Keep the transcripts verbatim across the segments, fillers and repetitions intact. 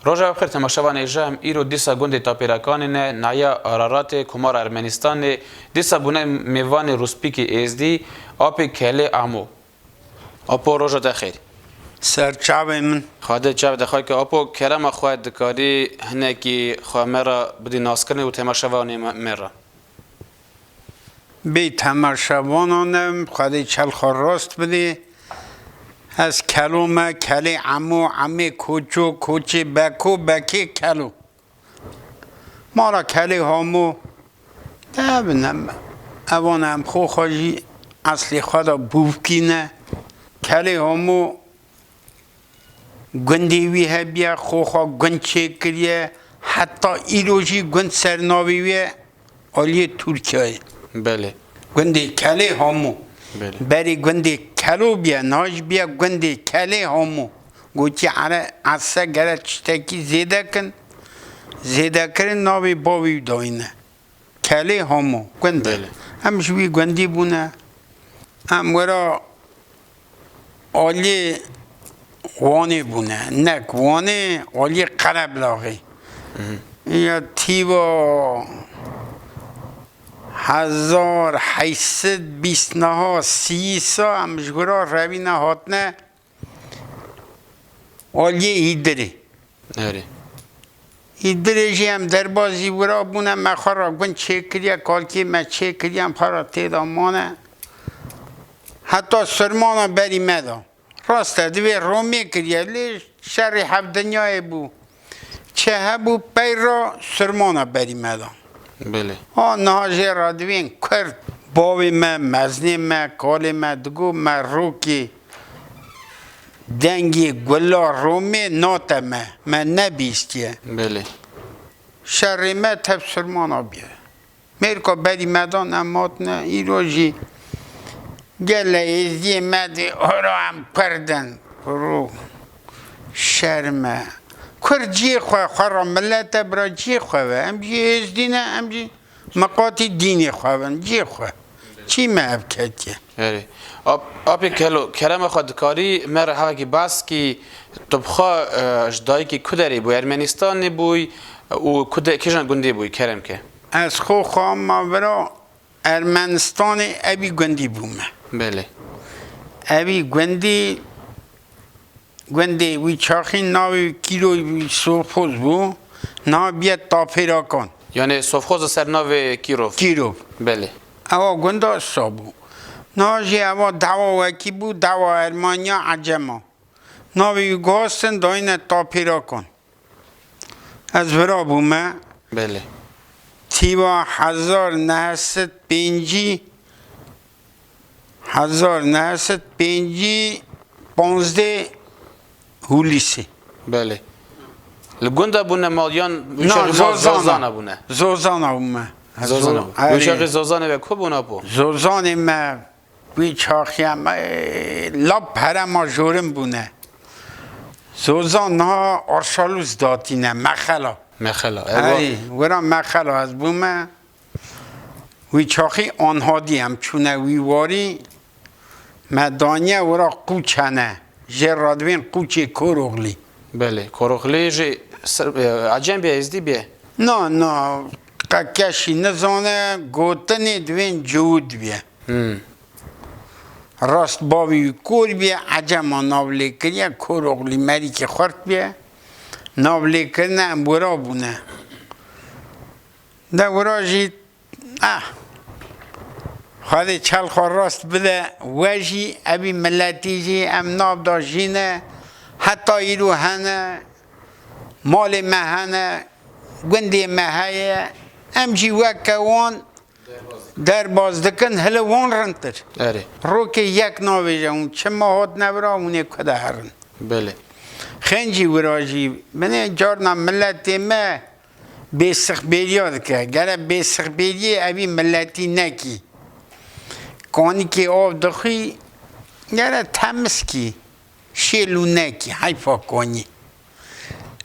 Roja we bi xêr temaşevanê ji em îro dîsa gundê Tapêrakanê ne, nahiya Araratê, Komara Ermenistanê, dîsa bûne mêvanê Rûspîkê Êzdî, apê Kelê Emo. Apo, roja te xêr. Ser çavê min. Xwedê çav de xweke. Apo, kerema xwe dikarî hinekî xwe me re bidî naskirinê û temaşevanê me, me re. Bê temaşevanan em, Xwedê çel xwe rast bidê. Ez Kelo me, Kelê Emo, Emê Koço, Koçê Beko, Bekê Kelo. Mala Kelê Hamo, ne bin em, evan em xo xwe jî eslê xwe de bûvkî ne. Kelê Hamo gundê wî hebiye, xo xwe gund çêkiriye, heta îro jî gund ser navê wê aliyê Tirkiyeyê. Belê. Gundê Kelê Hamo. Belê. Berê gundê Kelo biye, niha jî biye gundê Kelê Hamo. Gotî ere ese gere tiştekî zêde kin. Zêdekirin navê bavê wî dayîne. Kelê Hamo. Gund e. Belê. Em ji wî gundî bûne. Em wera aliyê Wanê bûne. Nek Wanê, aliyê Qereblaxê. Ya tîba hezar heyt sed bîst niha sî sa em ji wira revîne hatine aliyê Hîdirê. Erê. Hîdirê jî em derbazî wira bûne, me xwe re gund çêkiriye, kalkê me çêkiriye, em xwe re tê de mane. Heta Sirmana berî me de. Rast e, divê Romê kiriye, lê şerê hevdinyayê bû. Çi hebû peyra Sirmana berî me de. Belê. Ha, niha jê re divên Kurd. Bavê me, meznê me, kalê me digot me rokê dengê gula Romê nate me. Me nebîstiye. Belê. Şerê me tev Sirmana biye. Mêrka berî me dan em hatine, îro jî gelê êzdiyê me dê hora em Kurd in. Kuro şerm e. Kurd ciyê xwe, xwe ra milet e, bira ciyê xwe ve. Em jî êzdî ne, em jî miqatî dînê xwe bin, ciyê xwe. Çî me ev ketiye? Erê. Ap-, apê Kelo, kerema xwe dikarî me re hevekî behs kî, tu bi xwe, e, ji dayikê ku derê bûyî? Ermenistanê bûyî û ku de-, kîjan gundê bûyî? Kerem ke. Ez xwe xwe ma vira Ermenistanê evî gundî bûme. Belê. Evî gundî, gundê wî çaxî navê kîro wî Sofxoz bû, niha biye Tapêrakan. Yani Sofxoz li ser navê Kîrov. Kîrov. Belê. Ewa gunda sa bû. Niha jî ewa dawa wekî bû, dawa Ermanya Ecema. Navê wî guhastin dayine Tapêrakan. Ez vira bûme. Belê. Tîva hezar neh sed pêncî, hezar neh sed pêncî panzdeh Hûlîsê. Belê. Li gunda bûne mal yan Na, wî şerê mal Zozana. Zozana bûne? Zozana bûme. Zozana. Zo-, Wî erê. Şerê Zozanê ve ku bûne apo? Zozanê me Wî çaxiya me, e, lap herema jorin bûne. Zozan niha arşalûs datîne, mexela. Mexela, ewa. Erê, wira mexela ez bûme. Wî çaxî anhadî em çûne wî warî. Me daniye wira qûç hene. Jê re divên qûçê Koroxlî. Belê, Koroxlî jî ser-, e, Ecem bê, Êzdî bê? Na, na, qe keşî nizane, gotinê divên Cihûd bê. Hmm. Rast bavê wî kor bîye, Ecema nav lê kiriye, Koroxlî merîkê xurt bîye, nav lê kirine em wira bûne. De wira jî, ah, Xwedê çel xwe rast bide, we jî evî miletî jî em nav da jîne, heta îro hene, malê me hene, gundê me heye, em jî weke wan derbaz dikin, hili wan rintir. Erê. Rokê yek navêje hûn çima hatine vira, hûn ê ku de herin. Belê. Xêncî wira jî, binê carna miletê me bêsixbêriya dike. Gere bêsixbêriyê evî miletî nekî. Kanikê av dixwî, gere temiz kî. Şêl û nekî, heyfa konî.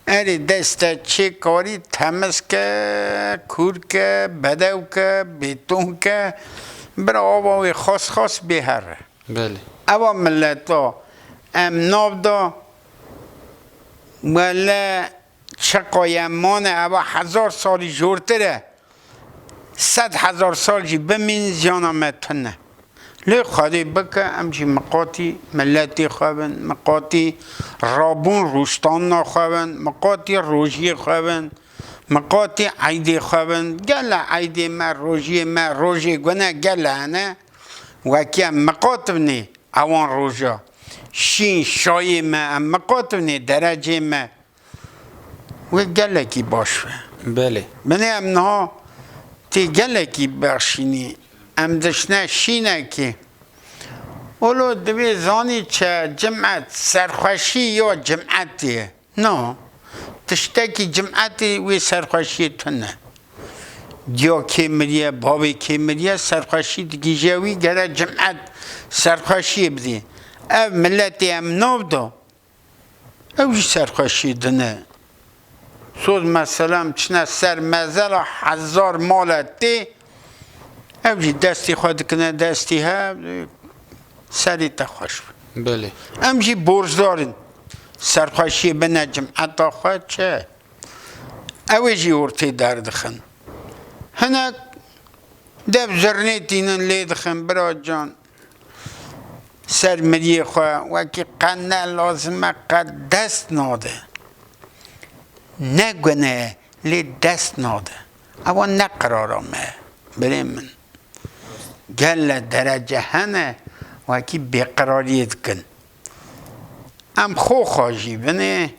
Erê deste çê karî temiz ke, kûr ke, bedew ke, bêton ke, bira ava wê xas xas bê here. Belê. Eva mileta em nav da, wele çiqa ye mane, eva hezar salî jortir e. Sed hezar sal jî bimîn, ziyana me tune. Lê Xwedê bike, em jî miqatî miletê xwe bin, miqatî rabûn rûştanina xwe bin, miqatî rojiyê xwe bin, miqatî eydê xwe bin. Gele eydê me, rojiyê me, rojê gune gele hene. Wekî em miqat binê ewan roja. Şîn, şayê me, em miqat binê derecê me. Wê gelekî baş be. Belê. Binê em niha tê gelekî bexşînî. Em dişne şînekê. Olo divê zanî çi, cimet serxweşî ya cimetê ye. Na. Tiştekî cimetê wê serxweşiyê tune. Diya kê miriye, bavê kê miriye, serxweşî digihîje wî, gere cimet serxweşiyê bidê. Ev miletê em nav da. Ew jî serxweşiyê din e. Soz mesela em çine ser mezela hezar male tê, ew jî destê xwe dikine destê hev, serê te xweş be. Belê. Em jî borcdar in. Serxweşiyê bine cimeta xwe çi? Ew ê jî ortê derdixin. Hinek dev zirnê tînin lê dixin, bira can. Ser miriyê xwe wekî qe ne lazim e, qe dest nade. Ne gune ye, lê dest nade. Ewa ne qirara me ye, birê min. Gele derece hene, wekî bêqirariyê dikin. Em xo xwe jî binê,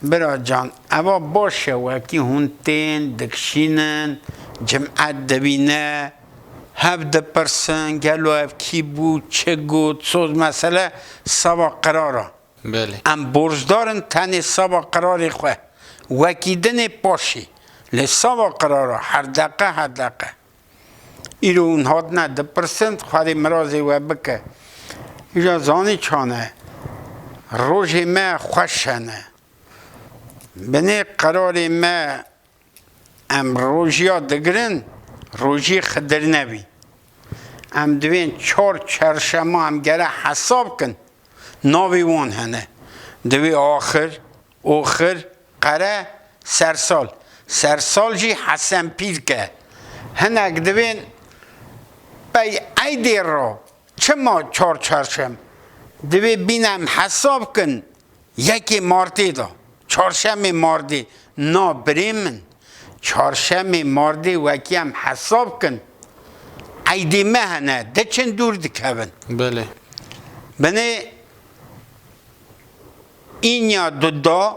Bira can, eva baş e, wekî hûn tên, dikşînin, cimet dibîne, hev dipirsin, gelo ev kî bû, çi got, soz mesele seba qirara. Belê. Em borcdar in tenê seba qirarê xwe. Wekî dinê paşê. Lê seba qirara, her deqe, her deqe. Îro hûn hatine dipirsin, Xwedê mirazê we bike. Îja zanî çane, rojê me xweş hene. Binê qerarê me em rojiya digirin, rojî Xidir nebî. Em divên çar çarşema em gere hesab kin. Navê wan hene. Divê axir, oxir, qere, sersal. Sersal jî Hesen Pîrk e. Hinek divên pey eydê re çima çar çarşem? Divê bîne em hesab kin. Yekê martê de, çarşemê mardê, na birê min, çarşemê mardê wekî em hesab kin, eydê me hene, diçin dûr dikevin. Belê. Binê înya duda,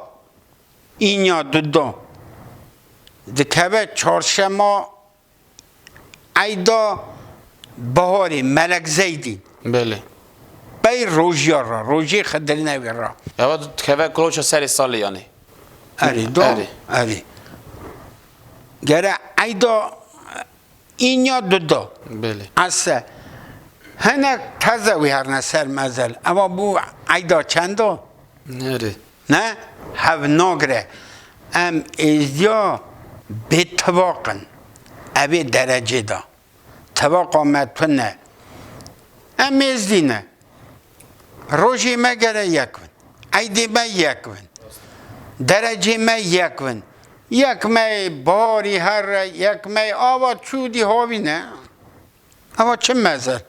înya duda dikeve çarşema Eyda biharê, Melek Zeydîn. Belê. Pey rojiya ra, rojê Xidirnevê ra. Ewa dikeve kuloça serê salê yanî. Erê, do, Erê. Erê. Gere eyda înya duda. Belê. Ese. Hinek teze wî herne ser mezel. Ewa bû eyda çendo? Erê. Ne, hev nagire. Em êzdiya bêtivaq in. Evê derecê de. Tivaqa me tune. Em êzdî ne. Rojê me gere yek bin. Eydê me yek bin. Derecê me yek bin. Yek me barî here, yek me ava çûdî havî ne. Ava çi mezel?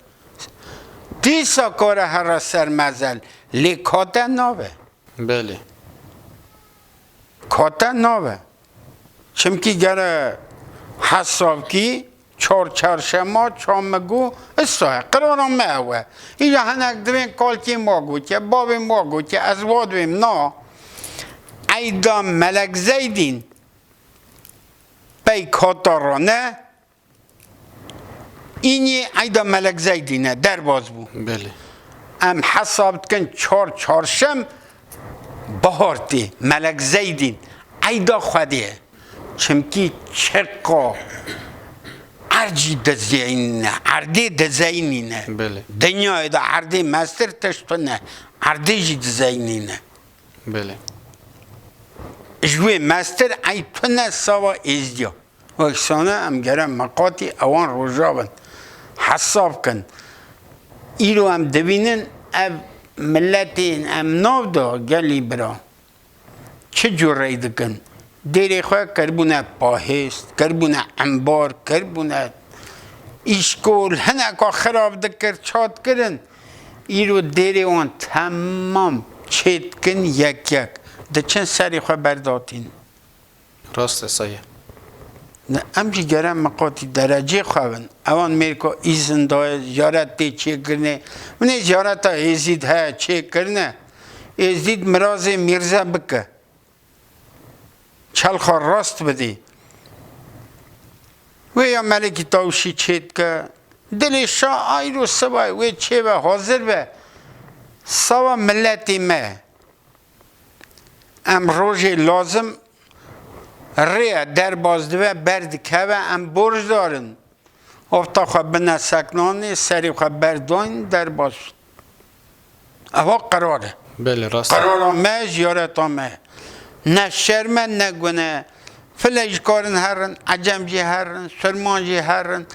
Dîsa kare here ser mezel. Lê kate nabe. Belê. Kate nabe. Çimkî gere hesabkî çar çarşema, çamigû, îsa ye. Qirara me ew e. Îja hinek divên kalkê ma gotiye, bavê ma gotiye, ez vadibêm na. Eyda Melek Zeydîn pey kata ra ne, Înî eyda Melek Zeydîn e, derbas bû. Belê. Em hesab dikin çar çarşem bahar tê. Melek Zeydîn eyda Xwedê ye. Çimkî çiqa erd jî dizeynîne, erdê dizeynîne. Belê. Dinyayê de erdê mestir tişt tune, erdê jî dizeynîne. Belê. Ji wê mestir ey tune sava êzdiya. Wek sane em gere miqatî ewan roja bin. Hesab kin. Îro em dibînin ev miletên em nav da gelî bira. çi cûreyî dikin? Dêrê xwe kiribûne pahêst, kiribûne embar, kiribûne îşkol, hineka xirab dikir, çat kirin. Îro dêrê wan temam çêdikin yek yek. Diçin serê xwe berdatîn. Rast e, saye. Ne, em jî gere miqatî derecê xwe bin. Ewan mêrka îzin daye, ziyaret tê çêkirine. Binê ziyareta Êzîd he çêkirine. Êzîd mirazê Mîrze bike. Çelxa rast bidî. Wê ya Melekî Tawşî çêdike. Dilê şa ayro sibay wê çêve hazir be. Sava miletê me. Em rojê lazim rêye derbas dibe, berdikeve, em borcdar in. Ofta xwe bine seknanê, serê xwe berdayn, derbas. Eva qerar e. Belê, rast e. Qerara me, ziyareta me. Ne şerm e, ne gune. File jî karin herin, ecem jî herin, surman jî herin.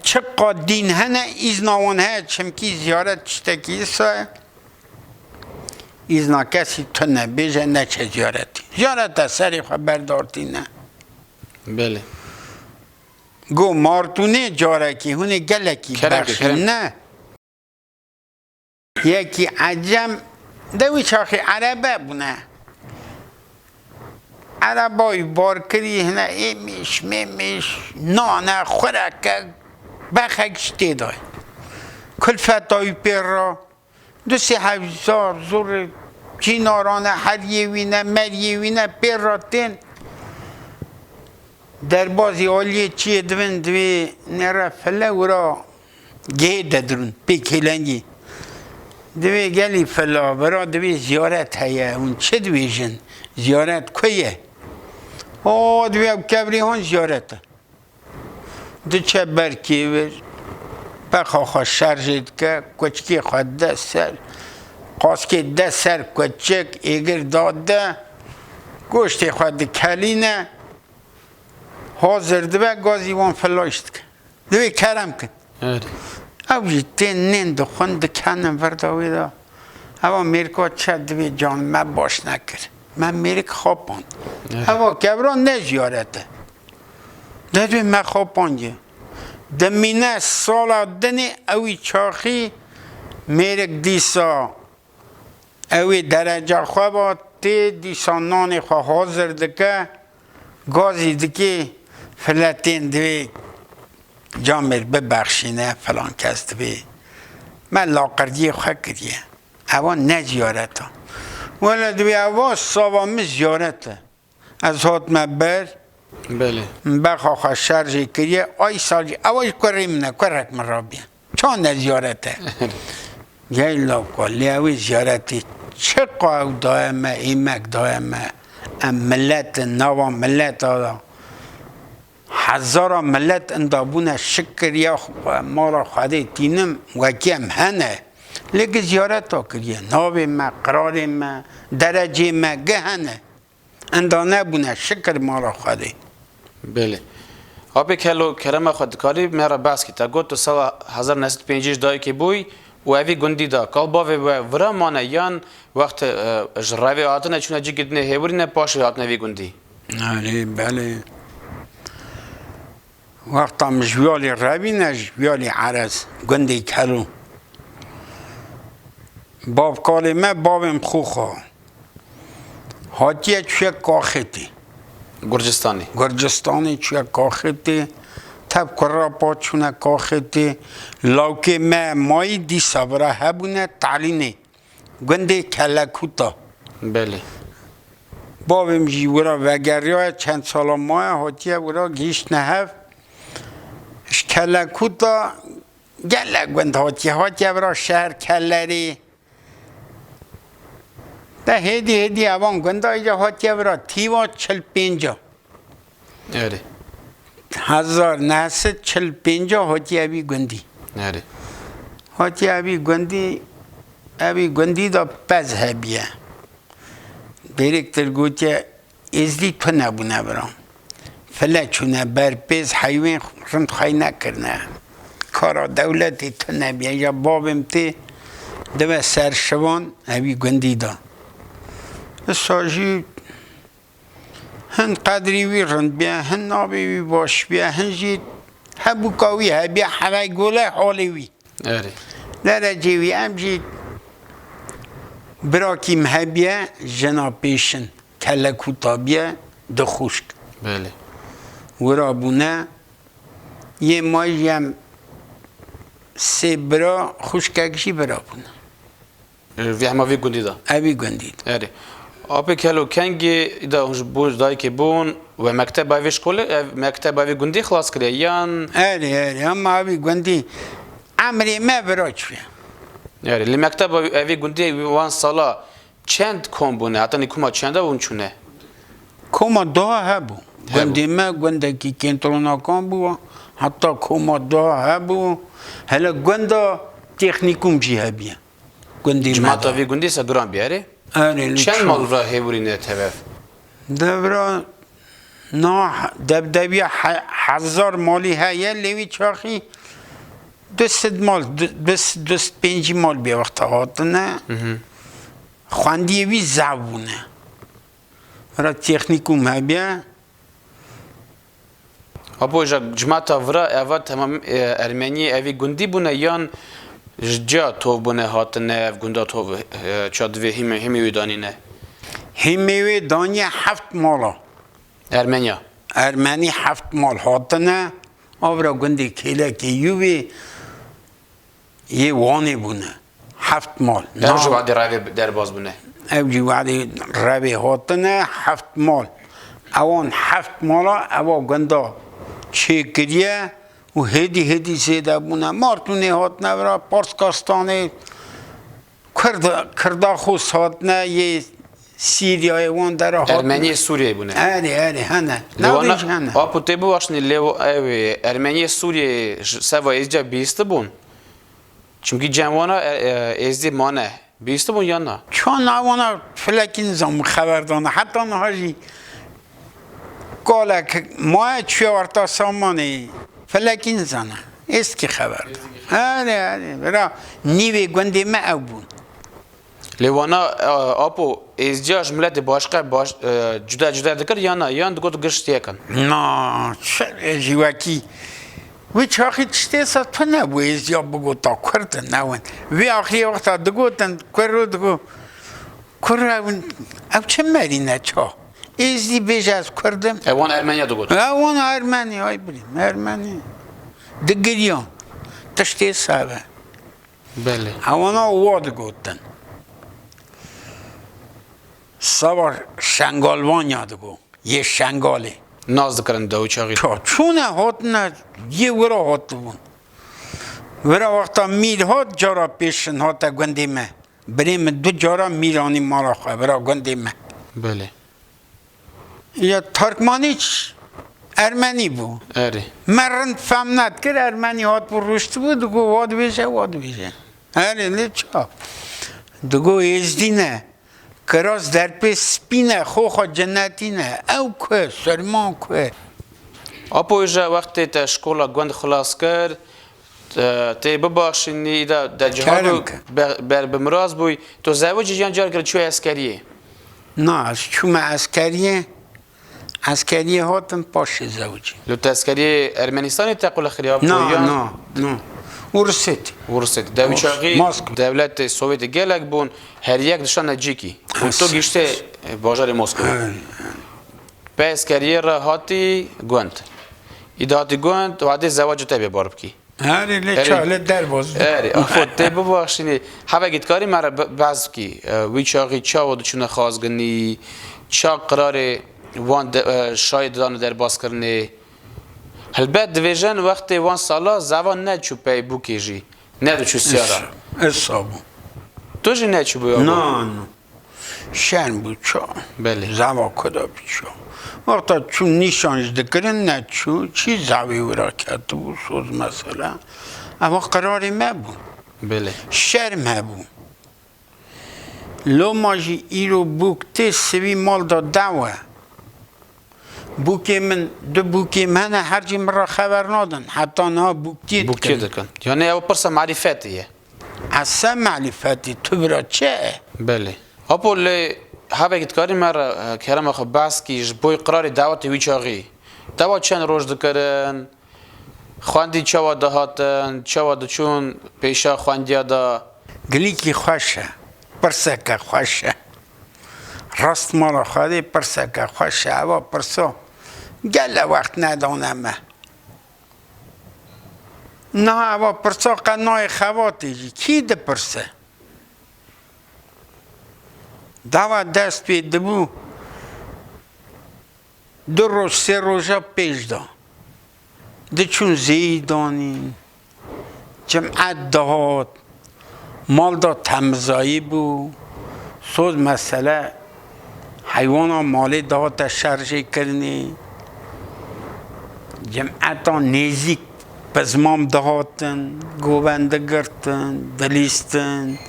Çiqa dîn hene, îzna wan heye, çimkî ziyaret tiştekî îsa ye. Îzna kesî tune bêje neçe ziyaretî. Ziyarete serê xwe berdartîne. Belê. Go Martûnê carekî hûnê gelekî Kerem ke, bexşîn kerem. Ne. Yekî ecem de wî çaxî erebe bûne. Ereba wî bar kirî hine êmîş, mêmîş, nane, xureke, bexek ji tê dayê. Kulfeta wî pê re. Du sê hevzar zor cînaran e, heriyê wî ne, meriyê wî ne, pê re tên. Derbazî aliyê çiyê divin divê nêre file wira gihê de dirûn, pê kêlengî. Divê gelî fila, bira divê ziyaret heye, hûn çi dibêjin? Ziyaret ku ye? O, divê ew kevrî hûn ziyaret e. Diçe ber kêvir, bexa xwe şerjê dike, kuçikê xwe de ser, qaskê de ser kuçik, êgir dade, goştê xwe dikelîne, hazir dibe, gazî wan filaş dike. Divê kerem kin. Evet. Ew jî tên nên dixwin, dikenin vir de wê de. Ewa mêrka çi divê can me baş nekir. Me mêrik xapand. Evet. Ewa kevra ne ziyaret e. Divê me xapandiye. Dimîne sala dinê ewî çaxî mêrik dîsa Ew ê dereca xwe va tê, dîsa nanê xwe hazir dike, gazî dikê, filetên divê camêr bibexşîne, filan kes divê. Me laqirdiyê xwe kiriye. Ewa ne ziyaret a. Wele divê ewa sava min ziyaret e. Ez hatime ber. Belê. Min bexa xwe şerjê kiriye. Ay sal jî, ewa jî kurê min e, kurek min rabiye. Çand e ziyaret e. Gel lawka, lê ew ê ziyaretê çiqa ew daye me, êmek daye me. Em milet in, nava mileta da. Hezara milet inda bûne şikir ya xwe, mala Xwedê tînim, wekî em hene. Lê gi ziyareta kiriye, navê me, qirarê me, derecê me, gi hene. Inda nebûne, şikir mala Xwedê. Belê. Apê Kelo, kerema xwe dikarî me re behs kî. Te got tu sala hezar neh sed pêncî ji dayikê bûyî û evî gundî de. Kal bavê we vira mane yan wext, e, ji revê hatine çûne cî girtinê hêwirîne paşê hatine vî gundî? Erê, belê. Wexta min ji wiyalî revîne, ji wiyalî Erez, gundê Kelo. Bavkalê me, bavê min Xûxa. Hatiye çûye Kaxêtê. Gurcistanê. Gurcistanê çûye Kaxêtê. Tev kurra pa çûne Kaxêtê. Lawkê me mayî dîsa vira hebûne Talînê. Gundê Kelekûta. Belê. Bavê min jî wira vegeriyaye, çend sala maye, hatiye wira gihîştine hev. Ji Kelekûta gelek gund hatiye. Hatiye vira şehr Kellerê. De hêdî hêdî evan gunda îca hatiye vira tîva çil pênca. Erê. Hezar neh sed çil pênca hatiye evî gundî. Erê. Hatiye evî gundî, evî gundî de pez hebiye. Dêriktir gotiye, Êzdî tune bûne vira. File çûne ber pêz, heyvên rind xwey nekirine. Kara dewletê tune bîye. Ya bavê min tê dibe ser şivan evî gundî de. Wisa jî hin qedrî wî rind biye, hin navê wî baş biye, hin jî hebûka wî hebiye, hevey gole halê wî. Erê. Derecê wî em jî birakî me hebiye, jina pêşin, kelekûta biye, du xwişk. Belê. Wira bûne, yê ma jî em sê bira, xwişkek jî bira bûne. Vî hema vî gundî de. Evî gundî de. Erê. Apê Kelo, kengî de hûn ji bo dayikê bûn we mekteba vê şkolê, ev mekteba vê gundî xilas kiriye yan? Erê, erê, ama evî gundî emrê me vira çûye. Erê, li mekteba evî gundî wan sala çend kom bûne? Heta nî koma çenda hûn çûne? Koma daha hebû. Hebû. Gundê me gundekî kêntronakan bû, heta koma daha hebû. Hele gunda teknîkum jî hebiye. Gundê me Cimata de. Vî gundî se duran bî, erê? Erê, li Çend ço- mal re hêvurî ne tev ev? Devra na debdebiya he-, hezar malî heye, lê wî çaxî du sed mal, du, du, du sed pêncî mal bê wexta hatine. Hı hı. Xwendiyê wî zaf bûne. Ra teknîkum hebiye. Apo, ja cimata vira eva temam, e, Ermeniyê evî gundî bûne yan ji ca tov bûne hatine ev gunda tov, e, ça divê hîmê, hîmê wî danîne? Hîmê wê daniye heft mala. Ermeniya? Ermenî heft mal hatine, avra gundê Kêlekê Yûvê yê Wanê bûne. Heft mal. Ew Na- ji wadê revê derbas bûne. Ew jî wadê revê hatine heft mal. Ewan heft mala ewa gunda çêkiriye û hêdî hêdî zêde bûne. Martûnê hatine vira, Parskastanê, Kurd, Kirdaxûs hatine, yê Sîriyayê wan dera hatine. Ermeniyê Sûriyeyê bûne. Erê, erê, hene. Lê Navê wana jî hene. Apo tê biwaşinî lê ew ê Ermeniyê Sûriyeyê ji seva Êzdiya bihîstibûn? Çimkî cem wana, e, e, Êzdî mane. Bihîstibûn yan na? Çan na wana filekî nizam xeber dana. Heta niha jî kalek maye çûye orta samanê. Filekî nizane. Êzkî xeber da. Erê, erê. Vira nîvê gundê me ew bûn. Lê wana, e, apo, Êzdiya ji miletê başqe baş, e, cuda cuda dikir yan na? Yan digot gişt yek in? Na, çi, ê jî wekî. Wî çaxî tiştê se tune bû, Êzdiya bigota Kurd in, ew in. Vî axirê wexta digotin, Kurd û digo, Kurd ew in, ew çi merîne ça? Êzdî bêje ez Kurd im. Ew wan Ermeniya digot. Ew wan Ermenî, ay birîm, Ermenî. Digiriyan. Tiştê se be. Belê. Ewana wa digotin. Sava Şengalvanya digo. Yê Şengalê. Nas dikirin dew çaxî. Ça, çûne hatine, yê wira hatibûn. Wira wexta mîr hat, cara pêşin hate gundê me. Birê min du cara mîr anî mala xwe, wira gundê me. Belê. Ya Tirkmanî ç-, Ermenî bû. Erê. Me rind fem nedikir, Ermenî hatibû rûştibû, digo, "Wa dibêje, wa dibêje." Erê, lê ça? Digo, "Êzdî ne. Kiras derpê spî ne, xo xwe cinetî ne. Ew ku, Sirman ku?" Apo, îja wextê te şkola gund xilas kir, Te, tê bibaxşînî, îda de cihado Kerem ke. Be-, ber bi miraz bûy. To zewicî yan cargir çû eskeriyê? Na, ez çûme eskeriyê. Eskeriyê hatim paşê zewicî. Li te eskeriyê Ermenistanê te qulixirî ya Na, yan na, na. Ursêt. Ursêt. Dev çaxî Moskva. Dewletê Sovyetê gelek bûn, her yek dişane cîkî. Û to giştê, e, bajarê Moskva. He. Pe eskeriyê re hatî gund. Îda hatî gund, wadê zewacê te bê bar bikî. Erê, lê Erê. Ça, lê derbaz. Erê, afo, tê bibaxşînî. Hevekî dikarî me re be-, behs bikî. E, wî çaxî çawa diçûne xazginî, ça qirarê wan de, e, şayê didane derbaskirinê. Helbet divêjin wextê wan sala zevan neçû pey bûkê jî. Nediçû siyara. Esa, esa bû. Tu jî neçûbû ya Na, bû? Na. Şerm bû ça. Belê. Zava ku da bû ça. Wexta çû nîşan ji dikirin neçû, çî zavê wira ketibû, soz mesele. Eva qirarê me bû. Belê. Şerm hebû. Loma jî îro bûk tê sivî mal da dewe. Bûkê min, du bûkê min hene, her cî min re xeber nadin. Heta niha bûkê Bûkê dikin. dikin. Yani ew pirsa marîfetê ye. Ese marîfetê, tu bira çi ye? Belê. Apo lê havekî dikarî me re, e, kerema xwe behs kî ji bo qirarê dawetê wî çaxî. Dawa çend roj dikirin, xwendî çawa dihatin, çawa diçûn pêşa xwendiya de. Gilîkî xweş e, pirseke xweş e. Rast mala Xwedê pirseke xweş e. Eva pirso gele wext nedane me. Niha eva pirsa qe nayê xebatê jî kî dipirse? Dawa dest pê dibû, du roj, sê roja pêş de diçûn zêyî danîn, cimet dihat, mal de temizayî bû, soz mesele heywana malê dihate şerjê kirinê, cemeta nêzîk pizmam dihatin, govend digirtin, dilîstin,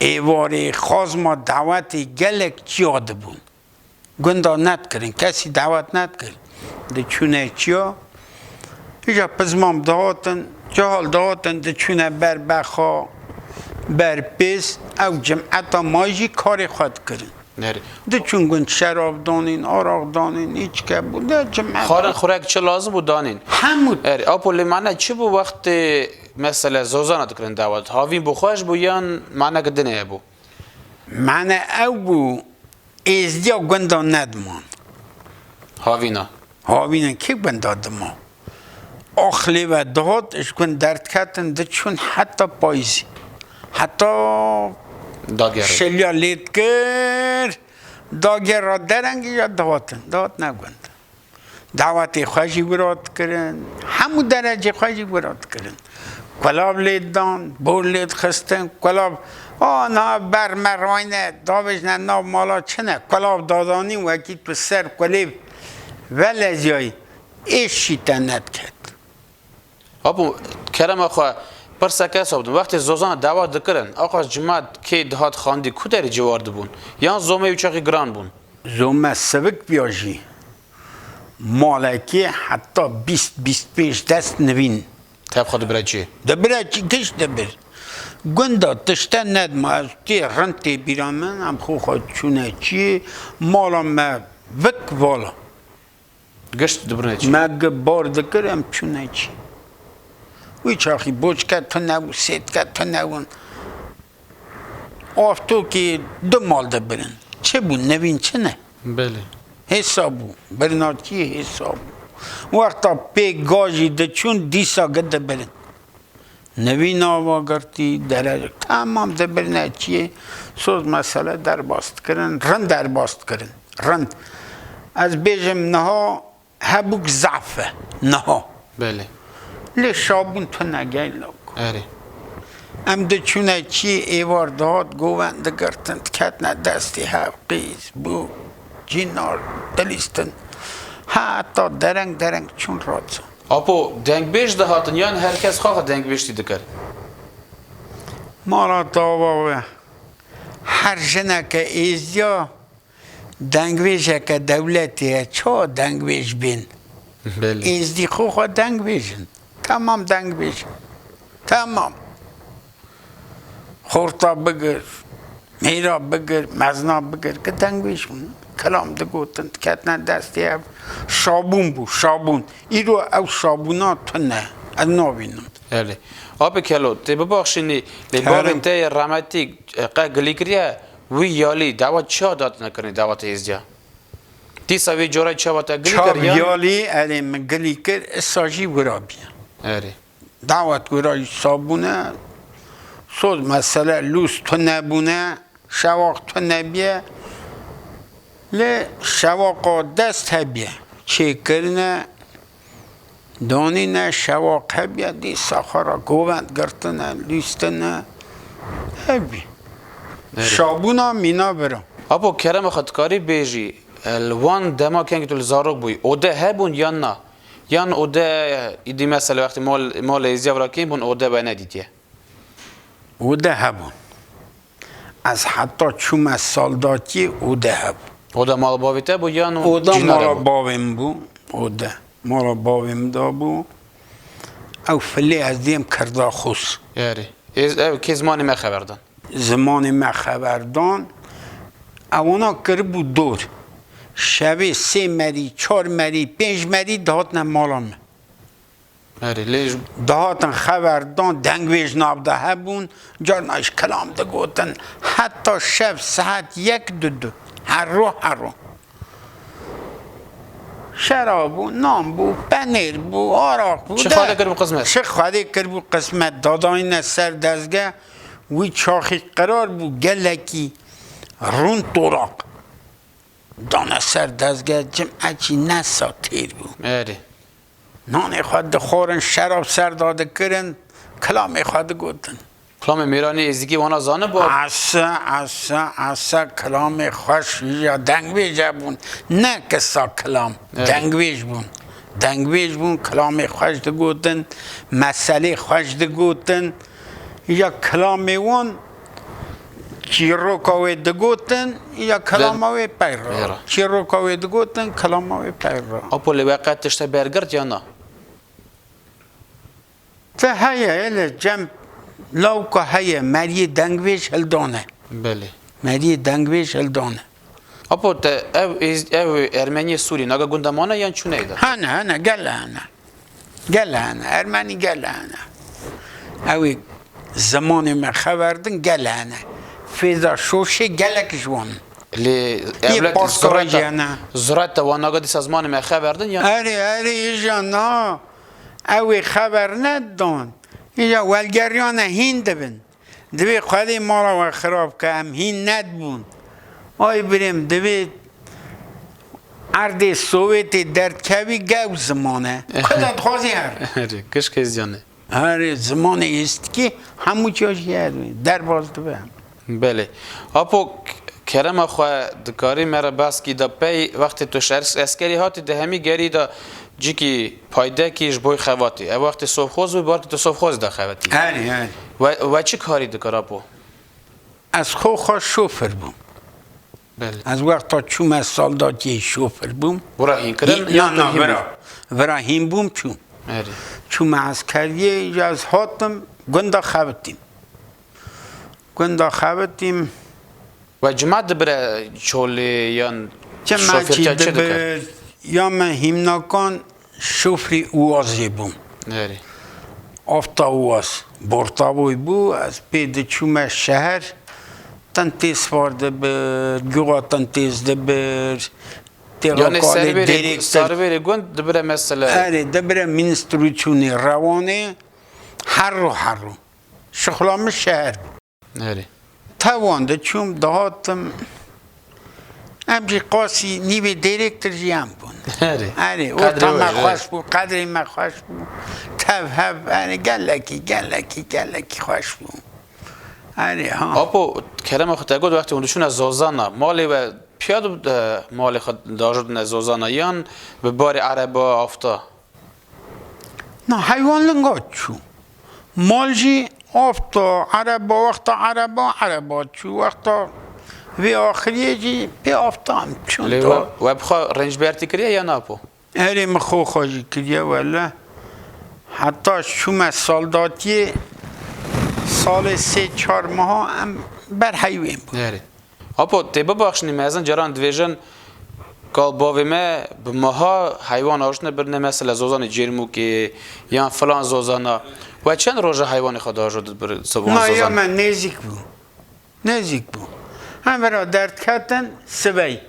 êvarê, xazma, dawetê gelek çiya dibûn. Gunda nedikirin, kesî dawet nedikir. Diçûne çiya, îja pizmam dihatin, cihal dihatin, diçûne ber bexa, ber pêz, ew cimeta ma jî karê xwe dikirin. Nerê. Diçûn gund şerab danîn, araq danîn, îçke bû, de cimet. Xwarin xurek çi lazim bû danîn. Hemû. Erê, apo lê mane çi bû wextê, mesele, zozana dikirin dawet? Havîn bû xweş bû yan maneke dinê hebû? Mane ew bû, êzdiya gunda nediman. Havîna. Havîna kê gunda dima? Axlê ve dihat, ji gund derdiketin, diçûn heta payîzî. Heta Dagere. Şeliya lê dikir, dagera derengî ya dihatin. Dihatine gund. Dawetê xwe jî wira dikirin, hemû derecê xwe jî wira dikirin. Kulav lê didan, bor lê dixistin, kulav, a, niha ber me rayne, davêjne nav mala çi ne? Kulav dadanîn wekî tu ser kulê veleziyayî, êş jî te nediket. Apo, kerema xwe, pirseke hesab din. Wextê zozana dawa dikirin, axa cimat kê dihat xandî, ku derê ciwar dibûn? Yan zomê wî çaxî giran bûn? Zome sivik biya jî, malekê heta bîst, bîst pênc dest nivîn. Tev xwe dibire çi? Dibire çi, giş dibir. Gunda tişte nedima, ez tê rind tê bîra min, em xwe xwe çûne çi, mala me vik vala. Gişt dibirine çi? Me gi bar dikir, em çûne çi. Wî çaxî boçke tune bû, sêtke tune bûn. Aftokî du mal dibirin. Çi bû? Nevîn çi ne? Belê. Hêsa bû. Birnatiyê hêsa bû. Wexta pê gajî diçûn, dîsa gi dibirin. Nevî nava girtî, dere, temam dibirine çiyê, soz mesele derbas dikirin, rind derbas dikirin, rind. Ez bêjim niha hebûk zaf e, niha. Belê. Lê şabûn tune geylo. Erê. Em diçûne çiyê êvar dihat, govend digirtin, diketine destê hev, qîz, bû, cînar, dilîstin. Heta dereng dereng çûn raza. Apo, dengbêj dihatin yan her kes xwe xwe dengbêj tî dikir? Mala dava we. Her jineke êzdiya dengbêjeke dewletê ye. Çawa dengbêj bên? Belê. Êzdî xwe xwe dengbêj in. Temam dengbêj in. Temam. Xorta bigir, mêra bigir, mezna bigir, ki dengbêj bûn. Kilam digotin, diketine destê ev. Şabûn bû, şabûn. Îro ew şabûna tune. Ez nabînim. Erê. Abi Kelo, tê bibaxşînî, lê Kerem. Bavê te yê rahmetî, e, qe gilî kiriye, wî yalî, dawa çiya datine kirinî, dawa te êzdiya? Dîsa wê cara çawa te gilî Çav kir, yan? Yalî, erê, min gilî kir, isa jî wira bîye. Erê. Dawet wira jî sabûne, soz mesele lûs tune bûne, şewaq tune biye. Lê şewaqa dest hebiye. Çêkirine, danîne, şewaq hebiye, dîsa xwe re govend girtine, lîstine. Hebî. Erê. Şabûna mîna bira. Apo kerema xwe dikarî bêjî, e, li wan dema kengî tu li zarok bûyî, ode hebûn yan na? Yan ode, îdî mesela wextê mal, malê êziya vira kêm bûn, ode we nedîtiye? Ode hebûn. Ez heta çûme saldatiyê ode hebû. Oda mala bavê te bû yan Oda cînara mala bû? Bavê min bû. Ode. Mala bavê min da bû. Ew filê ez dêm kirda xûs. Erê. Ez, ew kê zimanê me xeber dan? Zimanê me xeber dan. Ewana kiribû dor. Şevê sê merî, çar merî, pênc merî dihatine mala me. Erê, lê ji- Dihatin xeber dan, dengvêj navda hebûn, carna ji kilam digotin, heta şev saet yek didu, herro herro. Şerab bû, nan bû, penêr bû, araq bû. Çi Xwedê kiribû qismet? Çi Xwedê kiribû qismet. Dadayîne ser dezge, wî çaxî qirar bû, gelekî rûn toraq. Dane ser dezge, cimekî nesa têr bû. Erê. Nanê xwe dixwarin, şerab ser dadikirin, kilamê xwe digotin. Kilamê mêranê êzikî wana zanibû? Ese, ese, ese kilamê xweş ya dengvêje bûn. Ne kisa kilam, Evet. Dengvêj bûn. Dengvêj bûn, kilamê xweş digotin, meselê xweş digotin. Ya kilamê wan çîroka wê digotin, ya kilama wê peyra. Peyra. Çîroka wê digotin, kilama wê peyra. Apo lê we qet tişte bergirt ya na? Te heye, hele cem lawka heye, meriyê dengvêj hildane. Belê. Meriyê dengvêj hildane. Apo te ev êz- ev ermeniyê Sûrî naga gunda mane yan çûneyê de? Hene, hene, gele hene. Gele hene, ermenî gele hene. Ew ê zimanê me xever din gele hene. Fêza şoşê gelek ji wan in. Lê Yê ewlet Parsa zureta hene. Zureta wan naga dîsa zimanê me xever din ya? Erê, erê, îja na. Ew ê xeber nedan. Îja welgeriyane hîn dibin. Divê Xwedê mala we xirab ke, em hîn nedibûn. Ay birêm, divê erdê Sowêtê derdkevî gew zimane. Xweda dixwazî her. Erê, kişkê ziyane. Herê zimanê êstikî hemû çaşî her derbas dibe. Belê. Apo kerema xwe dikarî me re behs kî da pey wextê tu şer eskerî hatî de hemî gerî da cikî paydekî ji boy xevatî. Ev wextê sovxoz bû, barkî tu sovxoz da xevatî. Herê, herê. We, we çi karî dikar apo? Ez xwe xwe şofir bûm. Belê. Ez wexta çûme saldatiyê şofir bûm. Wira hîn kirin Yê- yan na, na, tu hîn bû? Vira, vira hîn bûm çûm. Erê. Çûme eskeriyê, ya ez hatim, gunda xebitîm. Gunda xebitîm. We cima dibire çolê yan Çimekî şofîrtiya çi dikir? dibir, ya me hîmnakan şofrî Uazê bûm. Erê. Afta Uaz, bortavoy bû, ez pê diçûme şeher, tintêz far dibir, guxa tintêz dibir, Yani têxa kalê serverê, dêrêk tir. serverê gund dibire mesela. Erê, dibire ministrûçûnê rewanê, herro herro. Şixula min şeher bû. Erê. Tewan diçûm, dihatim. Em jî qasî nîvê dêrêktir jî em bûn. Erê. Erê, Qedrê orta me we, xweş bû, qedrê me xweş bû. Tev hev, erê, gelekî, gelekî, gelekî xweş bû. Erê, ha. Apo, kerema xwe te got wextê hûn diçûne Zozana. Malê we piya di, e, malê xwe dajodine Zozana yan bi barê ereba afta? Na heywan linga çû. Mal jî afta, ereba, wexta ereba, ereba çû. Wexta vê axiriyê jî pê afta em çûn Lê da. we, we bi xwe rêncbertî kiriye yan apo? Erê, min xwe xwe jî kiriye wele. Heta çûme saldatiyê salê sê çar meha em ber heywên bûn. Erê. Apo, tê bibaxşinî, mezin caran dibêjin, kal bavê me bi meha heywan aştine birine, mesela zozanê Cêrmûkê yan filan zozana. We çend roja heywanê xwe dajo dibir wan Na ya zozan? me nêzîk bû. Nêzîk bû. Em vira derdketin sibey.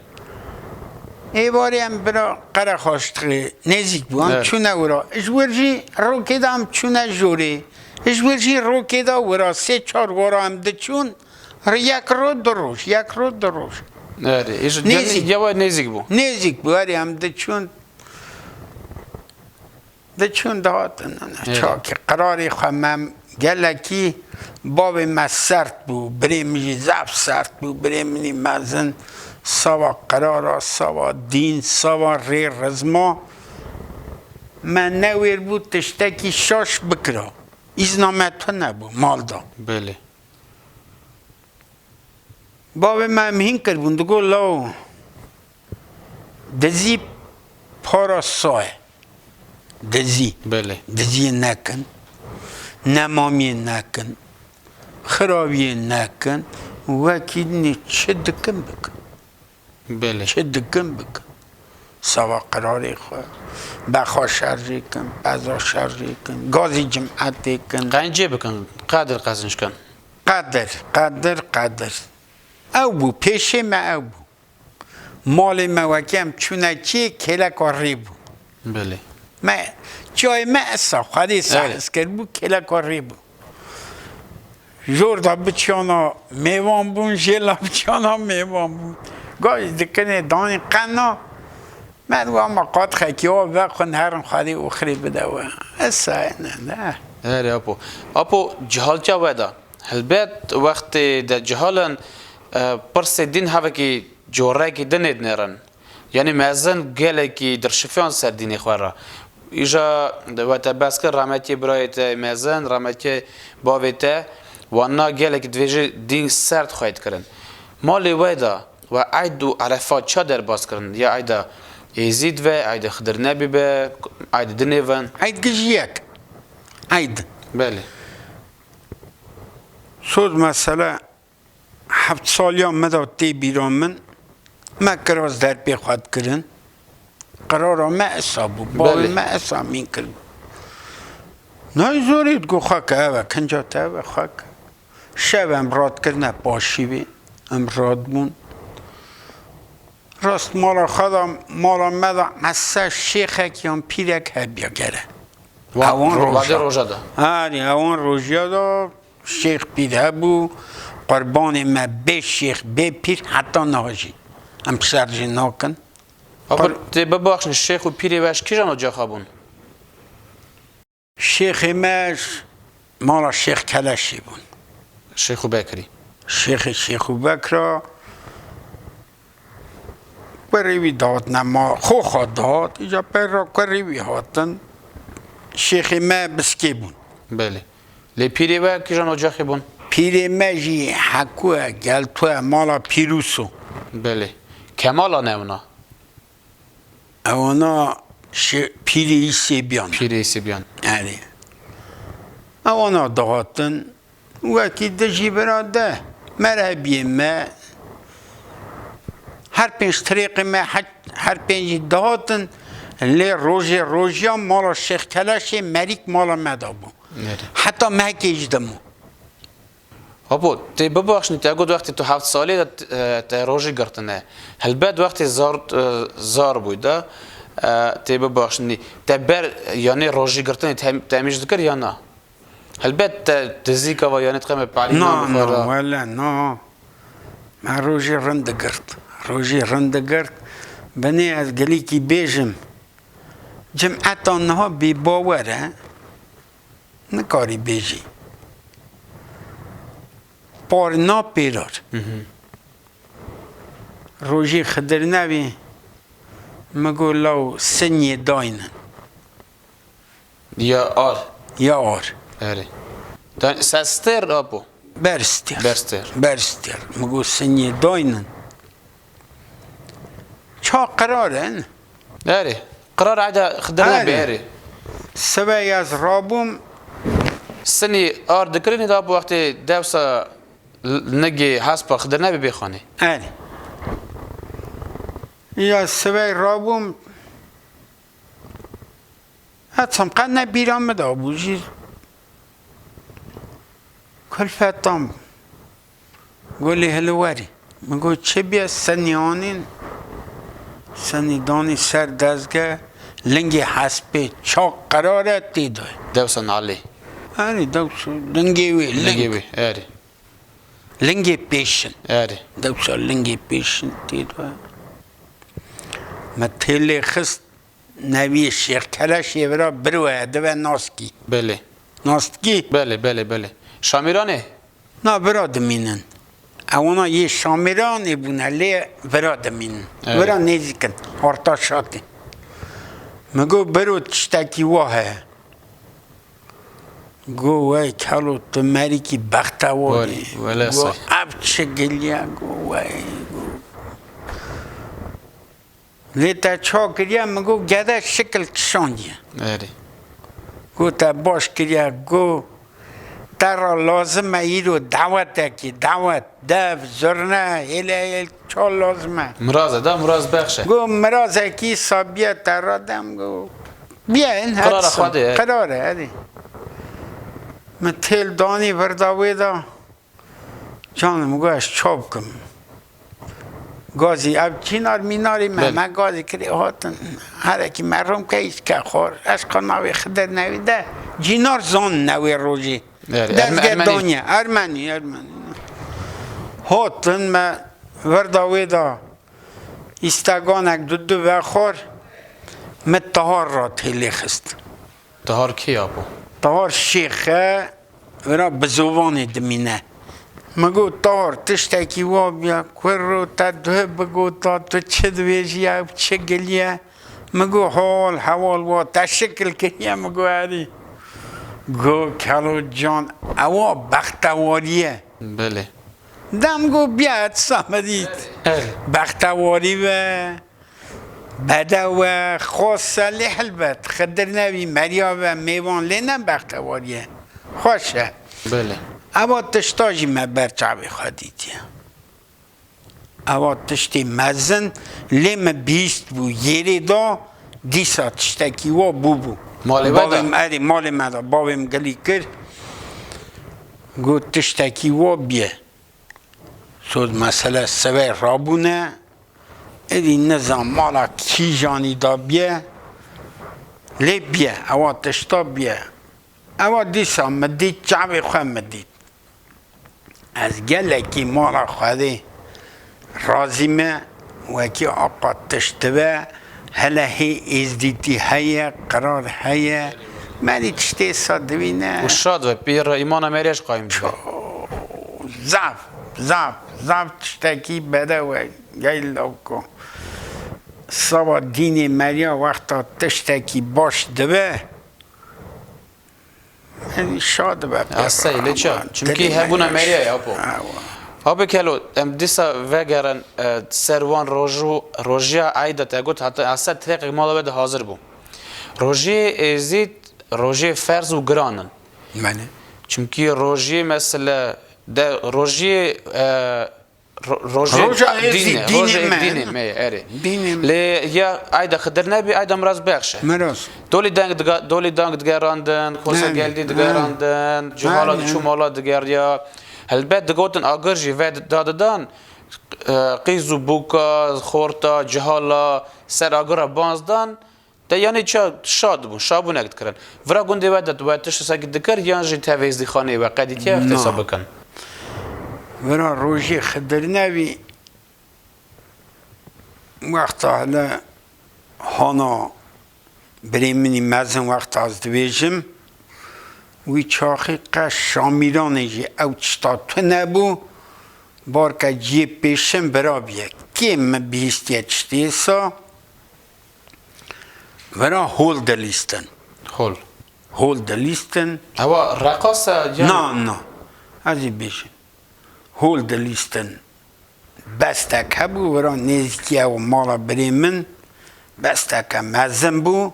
Êvarê em vira Qerexaştixê nêzîk bû. Em Evet. çûne wira. Ji wir jî rokê de em çûne jorê. Ji wir jî rokê de wira sê çar wara em diçûn. Yek roj, du roj, yek roj, du roj. Erê, îş- Nêzîk. Ya we nêzîk bû. Nêzîk bû, erê em diçûn. Diçûn dihatin. Evet. Çakî qirarê xwe me gelekî bavê me sert bû, birê min jî zaf sert bû, birê min î mezin sava qirara, sava dîn, sava rê rizma me newêr bû tiştekî şaş bikira. Îzna me tune bû mal da. Belê. Bavê me em hîn kiribûn, digot, law, dizî para sa ye. Dizî. Belê. Diziyê nekin. Nemamiyê nekin. Xirabiyê nekin. Wekî nê çi dikin bikin. Belê. Çi dikin bikin. Sava qirarê xwe. Bexa şerjê kin, peza şerjê kin, gazî cimetê kin. Qencê bikin, qedir qezinc kin. Qedir, qedir, qedir. Ew bû, pêşê me ew bû. Malê me wekî em çûne kê, kêleka rê bû. Belê. Me, çiyayê me esa, Xwedê Belê. Sehz kir bû, kêleka rê bû. Jor da biçiyana mêvan bûn, jêl da biçiyana mêvan bûn. Gazî dikinê danî qena. Me diwa ma qatxekî wa vexwin herin Xwedê oxirê bide we. Esa ne, ne. Erê apo. Apo, cihaltiya we de. Helbet wextê de cihalan, e, pirsê dîn hevekî corekî dinê dinêrin. Yanî mezin gelekî dirşifiyan ser dînê xwe re. Îja we te behs kir, rahmetiyê birayê te mezin, rahmetiyê bavê te, wana gelekî divêjî dîn serd xweyt kirin. Malê we de we eyd û erefa ça derbas kirin? Ya eyda Êzîd ve, eyda Xidir Nebî be, eyda dinê ven? Eyd gijiyek. Eyd. Belê. Soz mesele heft saliya me de tê bîra min. Me kiraz derpê xwe dikirin. Qirara me esa bû. Bavê Belê. Me esa min kir. Nayê zorê digo xwe ke ev e, kinca te ev e, xwe ke. Şev em rat kirine paşîvê. Em rat bûn. Rast mala xwe de, mala me de ese şêxek yan pîrek hebiya gere. Wa-, Ewan ro-, roja. Vadê roja de. Erê, ewan rojiya de şêx pîr hebû, qurbanê me bê şêx, bê pîr heta niha jî. Em şer jî nakin. Apo Qur- tê bibaxşin şêx û pîrê we ji kîjan ocaxa bûn? Şêxê me ji mala Şêx Keleşê bûn. Şêx û Bekirî. Şêxê Şêx û Bekra kurê wî dihatine ma, xoxa dihat, îca peyra kurê wî hatin. Şêxê me Biskê bûn. Belê. Lê pîrê we kîjan ocaxê bûn? Pîrê me jî Hekû ye, Gelto ye, mala Pîrûso. Belê. Kemala ne wina? Ewana şi-, pîrê Îsêbiyan. Pîrê Îsêbiyan. Erê. Ewana dihatin, wekî dijî bira de, merhebiyê me, her pênc tirêqê me, he-, her pêncî dihatin, lê rojê rojiya mala Şêx Keleşê merîk mala me de bû. Erê. Heta mehekê jî dimû. Apo, tê bibaxşinî, te got wextê tu heft salî de, e, te rojî girtine. Helbet wextê zar, e, zar bûy de, e, tê bibaxşinî. Te ber, yanî rojî girtinê tem-, temîj dikir ya na? Helbet te dizîka va yanî dixeme pelîna Na, bixwe na, ra. Wele na. Me rojî rind digirt. Rojî rind digirt. Binê ez gelîkî bêjim. Cimeta niha bêbawer e. Nikarî bêjî. Par na pêrar. Hı hı. Rojî Xidir Nebî, mi got, law sinyê daynin. Ya ar. Ya ar. Erê. Da-, se stêr apo? Ber stêr. Ber stêr. Ber stêr. Mi got, sinyê daynin. Ça qirar in? Erê. Qirar eyda Xidir Nebî, erê. Sibê ez rabûm. Sinî ar dikirinî da bi wextê dewsa l-, nigê hespa Xidir Nebî bê xanê. Erê. Ya sibê rabûm. Heçim qe ne bîra min de bû jî. Kulfetan. Golê hili werî. Min got, çi bîye? Senî anîn. Senî danî ser dezge. Lingê hespê çak qerar e tê de. Dewsa nalê. Erê, dewsa lingê wê, ling. Lingê wê, erê. Lingê pêşin. Erê. Dewsa lingê pêşin tê de. Me têlê xist. Neviyê Şêx Keleşê vira birwe dibe naskî. Belê. Naskî? Belê, belê, belê. Şamîranê? Na vira dimînin. Ewana yê Şamîranê bûne lê vira dimînin. Evet. Vira nêzîkin. Orta şatê. Mi got biro tiştekî wa heye. Got wey kelo tu merîkî bextewar î. Wele say. Got ev çi giliye, got wey, got. Lê te ça kiriye, min got gede şikil kişandiye. Erê. Got te baş kiriye, got te ra lazim e îro dawetekî, dawet, dev, zurne, hêle hêl çal lazim e. Miraz e, da miraz bexş e. Go mirazekî sabiye te ra dem go. Biyen, Qirara Hudson. Xwedê, e. Qirare, erê. Min têl danî virda wê da. Canim go ez ça bikim. Gazî ev çînar mînarî me, Belê. Me gazî kirê hatin. Herekî merhûm ke îşke xwar. Eşqa navê Xidir newî de. Cînar zan newê rojî. Erê, Dezge Erme-, Ermenî. Danye. Ermenî, Ermenî. Hatin me virda wê da. Îsteganek du du vexwar. Me Tahar ra têlê xist. Tahar kê apo? Tahar şêxe. Wira bi zovanê dimîne. Min got, Tahar, tiştekî wa bûye, kuro te duh bigota, tu çi dibêjî, ew çi giliye? Min got, hal, hewal wa te şikil kiriye, min got, erî. Got, Kelo can, ewa bextewarî ye. Belê. Dem got, biya etsa me dît. Belê. Bextewarî be. Bedew e, xos e, lê helbet, Xidir nebî, meriya ve, mêvan lê ne bextewarî ye. Xweş e. Belê. Ewa tişta jî me ber çavê xwe dîtiye. Ewa tiştê mezin, lê me bihîst bû, yêrê da, dîsa tiştekî wa bûbû. Malê we da? Bavê min, erê, malê me da, bavê min gilî kir. Got, tiştekî wa bûye. Sod mesele sivey rabûne, êdî nizam mala kîjanî da bûye, lê bûye, ewa tişta bûye. Ewa dîsa min dît, çavê xwe min dît. Ez gelekî mala Xwedê razî me, wekî apa tişt dibe, hele hê êzdîtî heye, qirar heye, me dî tiştê sa divîne. Û şad be, pîr îmana merî ji qayîm dibe. Zaf, zaf, zaf tiştekî bedew e, gel lawko. Sava dînê meriya wexta tiştekî baş dibe, yanî şa dibe pê. Esey, lê çi? Çimkî hebûna meriya ye, apo. Apo Kelo, em dîsa vegerin, e, ser wan roju-, rojiya eyda te got, heta esa tirêqek mala we de hazir bû. Rojiyê êzîd, rojiyê ferz û giran in. Belê. Çimkî rojiyê mesele de, rojiyê, e, ro-, rojê Roja êzî dînê, dînê roja me. Dînê me, erê. Dînê me. Lê ya eyda Xidir nebî, eyda Miraz Bexş e. Miraz. Dolî deng diga-, dolî deng digerandin, Xosa Gelî digerandin, Cihala diçû mala digeriya. Helbet digotin agir jî ve dadidan, e, qîz û bûka, xorta, Cihala, ser agira banzdan. Te yanî ça şad bûn, şabûnek dikirin. Vira gundê we de we tişt sekî dikir yan jî tevê êzdîxaneyê we qedîtiye ev têsa bikin? Vira rojê Xidir nebî, wexta hele hana birê min î mezin wexta ez dibêjim, wî çaxî qe Şamîranê jî ew tişta tune bû, barke ciyê pêşin bira bûye. Kê min bihîstiye tiştê sa? Vera hol dilîstin. Hol. Hol dilîstin. Ewa reqas e ya? Na, na. Ez ê bêjim. Hol dilîstin. Bestek hebû, vera nêzîkî ew mala birê min. Besteke mezin bû.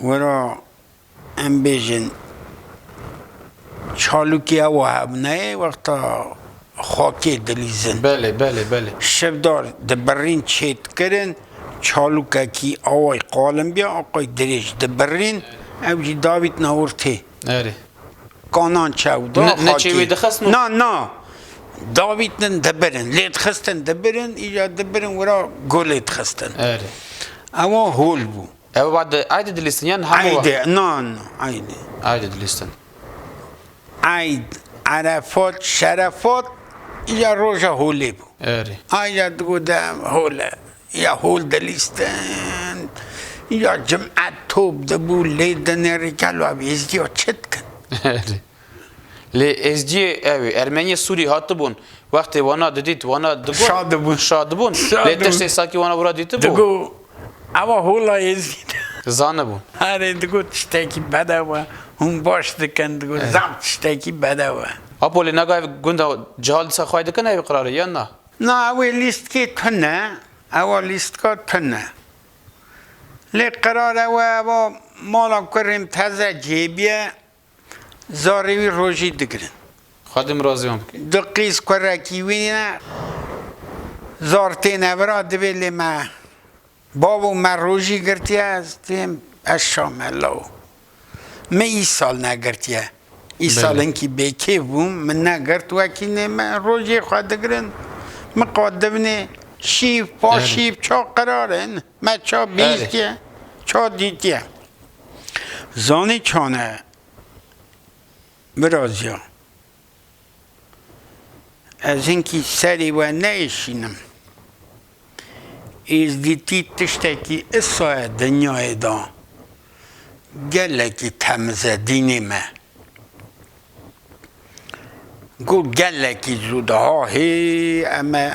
Vera Em bêjin, çalûkê ew hebûneyê wexta xakê dilîzin. Belê, belê, belê. Şevdar dibirîn çêt kirin, çalûkekî away qalin biya, aqay dirêj dibirîn, ew jî davît na ortê. Erê. Kanan çew da. Ne, ne xakê. Çêwê dixistin û Na, na. Davîtin dibirin, lê dixistin dibirin, îca dibirin wira golê dixistin. Erê. Ewa hol bû. Ew va di, ay di dilîstin yan hemû wa? Ayde, na, na, ayde. Ay di dilîstin. Ayd, Erefat, Şerefat, ya roja holê bû. Erê. Ay ya digo de hole, ya hol dilîstin, ya cimet top de bû, lê dinê rîkel wa bî, êzdiya çi dikin? Erê. Lê êzdiyê ew ê, ermeniyê Sûrî hatibûn, wextê wana didît, wana digot, şa dibûn. Şa dibûn. Lê tiştê sakî wana wira dîtibû. Digo, ewa hola êzdî. Zanibûn. Herê digo tiştekî bedew e, hûn baş dikin, digo zaf tiştekî bedew e. Apo lê naga ev gunda cihal disa xway dikin ev qirarê, yan na? Na, ew ê lîstkê tune, ewa lîstka tune. Lê qirar ew e, ewa mala kurê min teze cêbiye, Zarê wî rojî digirin. Xwedê min razî wan bike. Du qîz kurekî wî ne. Zar têne vira divê lê me bavo me rojî girtiye, ez dêm ez şame law. Min îsal negirtiye. Îsal Belê. hinkî bêkêf bûm, min negirt wekî nê me rojê xwe digirin. Min qat divnê şîv, paşîv, ça qerar in, me ça Erê. bîstiye, ça dîtiye. Zanî çane viraziya. Ez hinkî serê we neêşînim. Êzdîtî tiştekî isa ye dinyayê de. Gelekî temiz e dînê me. Ku gelekî zû daha hê em e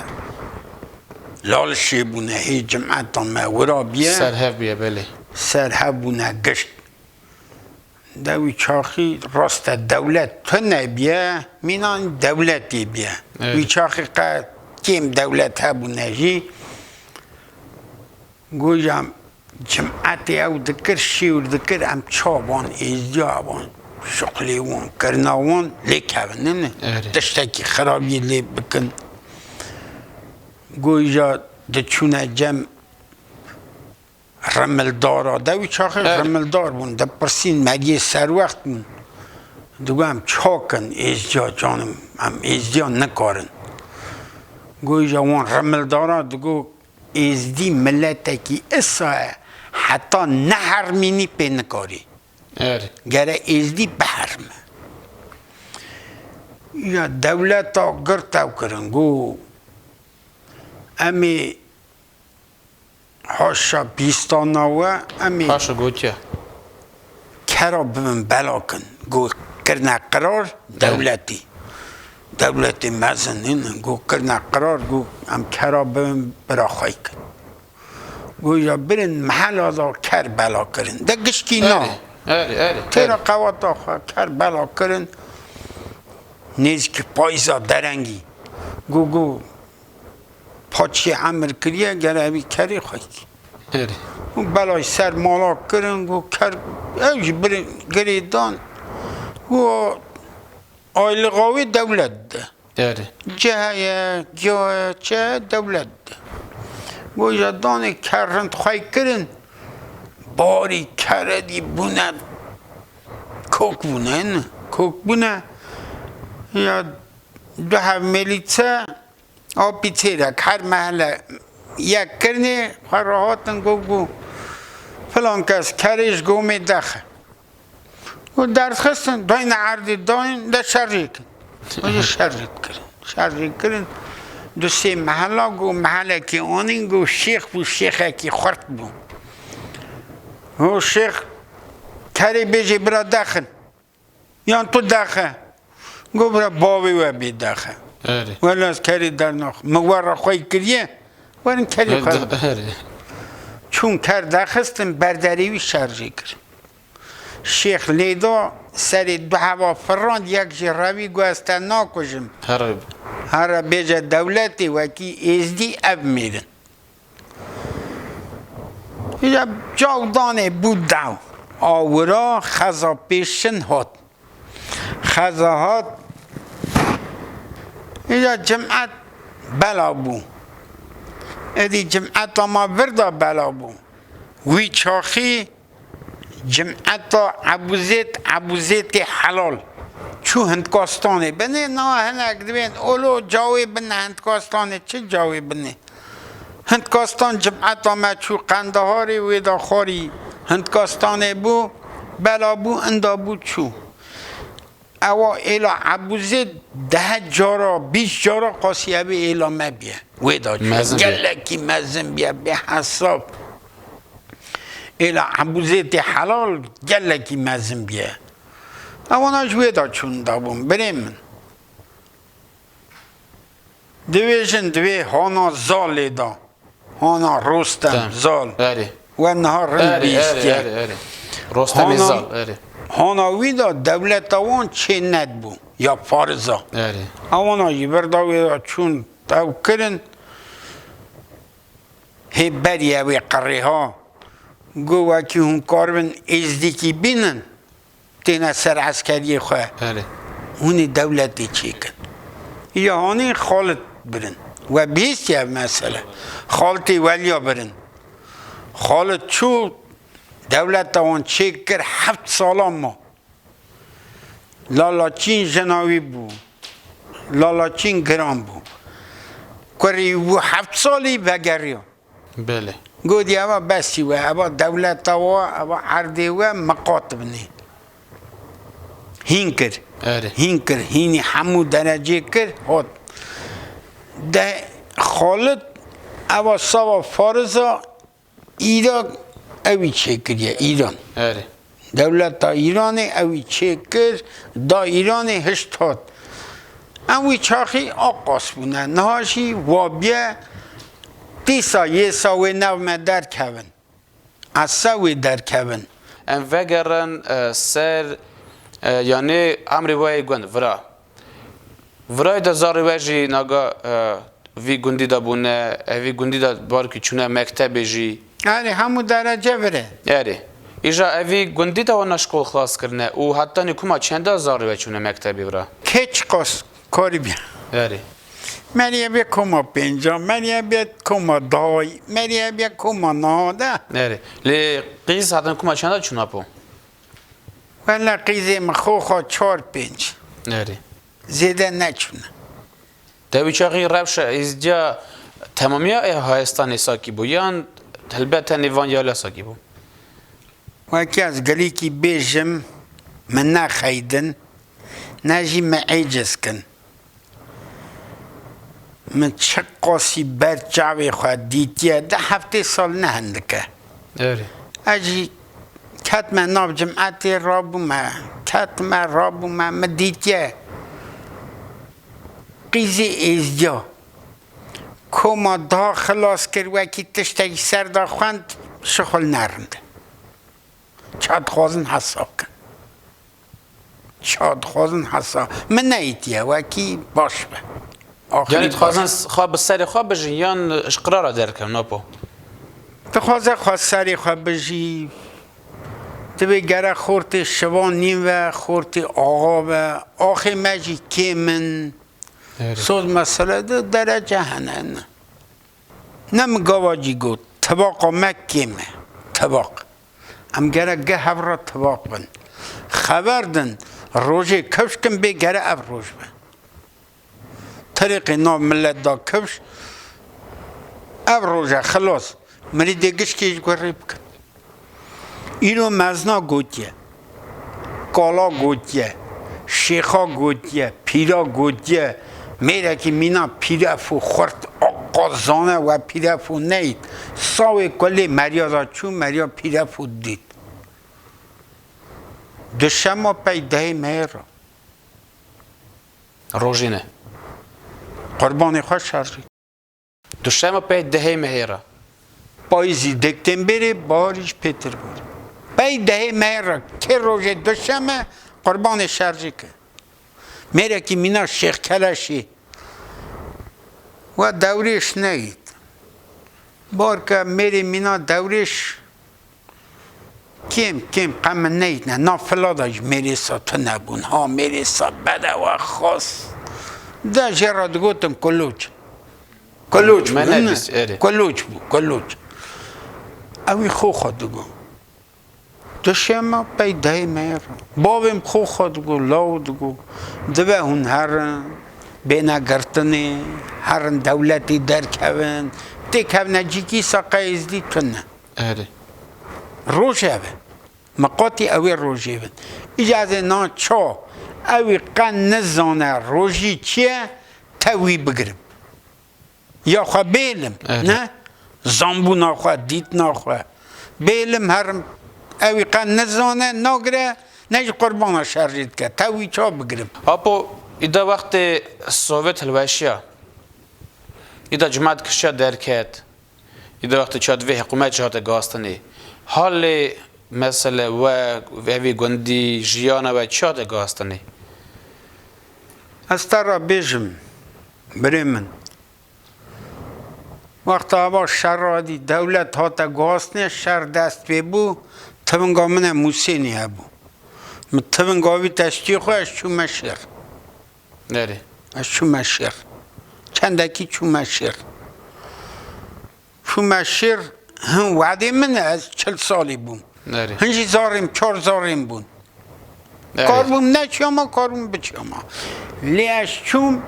lal şêbûne, hê cimeta me wira biye. Serhev bûye, belê. Serhev bûne gişt. De wî çaxî rast e, dewlet tune biye, mînan dewletê biye. Evet. Wî çaxî qe kêm dewlet hebûne jî. Goja cim'etê ew dikir, şêwr dikir, em çavan êzdiya wan, şuxlê wan, kirina wan lê kevin, ne? Evet. Tiştekî xirabiyê lê bikin. Goja diçûne cem Rimildara de wî çaxê Evet. rimildar bûn. Dipirsîn, meriyê serwext bûn. Digo em çakin êzdiya canim, em êzdiya nikarin. Goja wan rimildara digo êzdî miletekî isa ye, heta nehermînî pê nikarî. Evet. Gere êzdî biherme. Ya dewleta girt ew kirin, go em ê Haşa pîstana we, em ê Haşa gotiye. kera bibin belakin. Got kirine qirar dewletî. Dewletê mezin in, got kirine qirar, got em kera bibin bira xwe kin. Got ya birin mehela da ker bela kirin. De gişkî na. Erê, erê, erê, Têra erê. qewata xwe ker bela kirin. Nêzîkî payîza derengî. Got, got, paçiyê emir kiriye, gere evî kerê xwe kî. Erê. Û belay ser mala kirin, got ker, ew jî birin girê dan. Got, aylixa wê dewlet de. Erê. Cih heye, giya heye, çi heye, dewlet de. Got, ya danê ker rind xwe kirin. Barî kerê dî bûne, kok bûne, ne? Kok bûne. Ya du hev mêlî çi, Apî têrek her mehele yek kirinê xwe rahatin, got, got, filan kes kerê ji gomê dexe. Got, derxistin, dayne erdê dayên, de şerê kin. Got, şerê kirin. Şerê kirin. Du sê mehela, got, mehelekî anîn, got, şêx bû, şêxekî xurt bû. Got, şêx kerê bêjê bira dexin. Yan tu dexe. Got, bira bavê we bê dexe. Erê. Wela ez kerê dernax. Min we re xwey kiriye. Werin kerê xwe. Erê. Çûn ker dexistin, berderê wî şerjê kir. Şêx lê da, serê du heva firrand, yek jê revî got, ez te nakujim. Here. Here bêje dewletê wekî êzdî ev mêrin. Ya cawdanê bû dew. Awira xeza pêşin hat. Xeza hat. Ya cimet bela bû. Êdî cimeta ma vir de bela bû. Wî çaxî Cimeta Ebûzêd, Ebûzêtê helal. Çû Hindkastanê. Binê na hinek dibên olo cawê bine Hindkastanê. Çi cawê bine? Hindkastan cimeta me çû Qendeharê, wê de xwarî Hindkastanê bû, bela bû, inda bû çû. Ewa êla Ebûzêd deh cara, bîst cara qasî evê êla me biye. Wê da çû. Mezin biye. Gelekî mezin biye, bê hesab. Êla Ebûzêtê helal gelekî mezin biye. Ewana ji wê de çûn da bûn, birê min. Divêjin divê hana zalê da. Hana Rostem Tamam. Zal. Erê. We niha rind Erê, erê, bihîstiye. erê, erê. Rostemê Hana, Zal, erê. hana wî da dewleta wan çê net bû. Ya Fariza. Erê. Ewana jî vir da wê da çûn ew kirin. Hê beriye wê qirê ha. Got, wekî hûn karibin êzdîkî bînin, têne ser eskeriyê xwe. Erê. Hûn ê dewletê çêkin. Ya hanî Xalid birin. We bihîstiye ev mesele. Xaltê Welya birin. Xalit çû, dewleta wan çêkir, heft sala ma. Lalaçîn jina wî bû. Lalaçîn giran bû. Kurê wî bû heft salî, vegeriya. Belê. Gotî, eva besî we, eva dewleta we, eva erdê we miqat binê. Hîn kir. Erê. Hîn kir. Hînî hemû derecê kir, hot. De Xalid, eva sava Fariza Îrak ewî çêkiriye, Îran. Erê. Dewleta Îranê ewî çêkir, da Îranê, hişt hat. Em wî çaxî aqas bûne. Niha jî wabiye, dîsa yêsa wê nav me derkevin. Esa wê derkevin. Em vegerin, e, ser, e, yanê emrê we yê gund, vira. Virayê de zarê we jî naga, e, vî gundî de bûne, e, vî gundî de balkî çûne mektebê jî. Erê, hemû derece vir e. Erê. Îja evî gundî de wana şkol xilas kirine û hetanî kuma çenda zarê we çûne mektebê, vira? Kê çiqas karî bî. Erê. Meriye bê koma pênca, meriye bê koma dayî, meriye bê koma nade. Erê. Lê qîz hetanî kuma çenda çûn, apo? Wele qîzê min xo xo çar pênc. Erê. Zêde neçûne. Te wî çaxî rewşa êzdiya temamiya ê hayestanê sakî bû, yan helbet tenê van yala sakî bû? Wekî ez gelîkî bêjim, min nexeydin, ne jî min êciz kin. Min çiqasî ber çavê xwe dîtiye, di heftê sal ne hindik e. Erê. Ez jî ketime nav cimetê, rabûme, ketime, rabûme, min dîtiye. Qîzê êzdiya. Koma daha xilas kir, wekî tiştekî ser da xwend, şixul nerinde. Ça dixwazin hesab kin. Ça dixwazin hesab. Min neyîtiye, wekî baş be. Axirî Yanî dixwazin baş. Xwe bi serê xwe bijin yan ji qirara derkevin, apo? Dixwaze xwe serê xwe bijî. Divê gere xortê şivan nîn ve, xortê axa ve. Axê me jî kêm in. Erê. Soz mesele de derece hene ne. Ne min gava cî got, tibaqa me kêm e. Tibaq. Em gerek ge hev re tibaq bin. Xeber din, rojê kifş kin bê gere ev roj be. Tirêqê nav millet da kifş, ev roj e, xilas. Mirîdê gişkê ji ku rê bikin. Îro mezna gotiye, kala gotiye, şêxa gotiye, pîra gotiye, mêrekî mîna pîref û xurt, aqa zane we pîref û neyît. Sawê kulê meriya da çû, meriya pîref û dît. Duşema pey dehê mehê re. Rojîne. Qurbanê xwe şerjî. Duşema pey dehê mehê re. Payîzî dektembêrê, baharî ji pêtir bû. Pey dehê mehê re, kê rojê duşeme, qurbanê şerjê ke. Mêrekî mîna Şêx Keleşî. We dewrêş neyît. Barke mêrê mîna dewrêş Kêm, kêm, qe min neyîtne. Na fila da jî mêrêsa tune bûn. Ha, mêrêsa bedewa xas. De jê re digotin kuloç. Kuloç bû, Me ne? nedîs, erê. Kuloç bû, kuloç. Ew ê xo xwe digo. Duşema pey dehê mehê re. Bavê min xo xwe digo, law digo. Dibe hûn herin, bêne girtinê, herin dewletê derkevin. Têkevne cîkî sa qe êzdî tune. Erê. Roj ev e. Miqatî ew ê rojê bin. Îca ez ê nan ça, ew ê qe nizane rojî çi ye, te wî bigirim. Ya xwe bêlim, Erê. ne? Zanbûna xwe, dîtina xwe. Bêlim herim, ew ê qe nizane, nagire, ne jî qurbana şerjê dike. Te wî ça bigirim. Apo, îda wextê Sovyet hilweşiya, îda cimat kişiya derket, Îda wextê çi hat vê hikûmet çi hate guhastinê? Halê mesele we, evî gundî, jiyana we çi hate guhastinê? Ez te re bêjim, birê min. Wexta eva şer radî, dewlet hate guhastinê, şer dest pê bû, tivinga min e Mûsênî hebû. Min tivinga wî teştî xwe, ez çûme şêx. Nerê? Ez çûme şêx. Çendekî çûme şêr. Çûme şêr, hin wedê min e, ez çil salî bûm. Erê. Hin jî zarêm, çar zarêm bûn. Erê. Karbûm neçiyama, karbûm biçiyama. Lê ez çûm,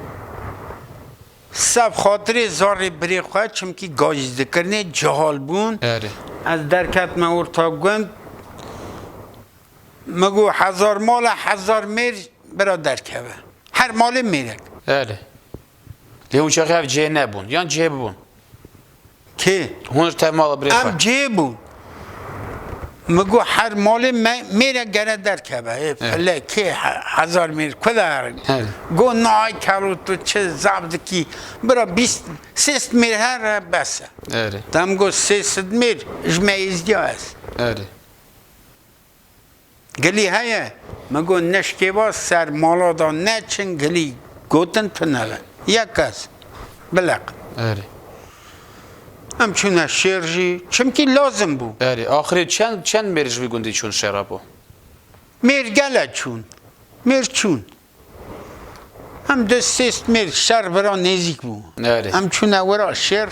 sef xatirê zarê birê xwe, çimkî gajî dikirinê, cihal bûn. Erê. Ez derketime orta gund. Min got, hezar mala, hezar mêr bira derkeve. Her malê mêrek. Erê. Lê hûn çaxê hev cihê nebûn, yan cihê bûn? Kê? Hûn tev mala birê xwe. Em cihê bûn. Min got, her malê me, mêrek gere derkeve. Ê, file, kê he-, hezar mêr, ku de herin? Erê. Got, na, ay kero, tu çi zaf dikî? Bira bîst, sêst mêr here bes e. Erê. Dem got, sêst mêr, ji me êzdiya ez. Erê. Gilî heye? Min got, nişkê va ser mala da neçin, gilî gotin tune be. Yek kes. Bileq. Erê. Em çûne şêr jî. Çimkî lazim bû. Erê. Axirê çend, çend mêr ji vî gundî çûn şêra bo? Mêr gele çûn. Mêr çûn. Em du sêst mêr şer vira nêzîk bû. Erê. Em çûne wira şêr.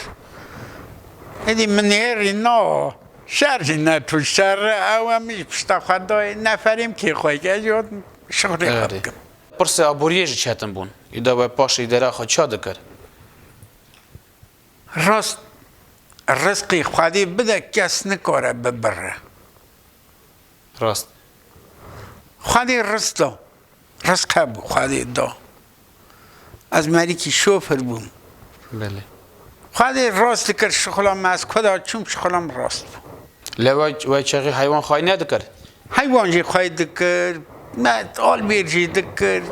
Êdî min hêrî na. Şer jî ne tu şer, ew em jî pişta xwe dayê. Neferê min kê xwe ke, ez jî şixulê xwe Erê. Bikim. Pirsê aboriyê jî çetin bûn. Îda we paşê îdara xwe ça dikir? Rast, rizqî Xwedê bide, kes nikare bibire. Rast. Xwedê rizq da. Rizq hebû, Xwedê da. Ez merîkî şofir bûm. Belê. Xwedê rast dikir şixula me, ez ku da çûm şixula min rast bû. Lê we, we çaxî heywan xwayî nedikir? Heywan jî xwayî dikir, me albêr jî dikir.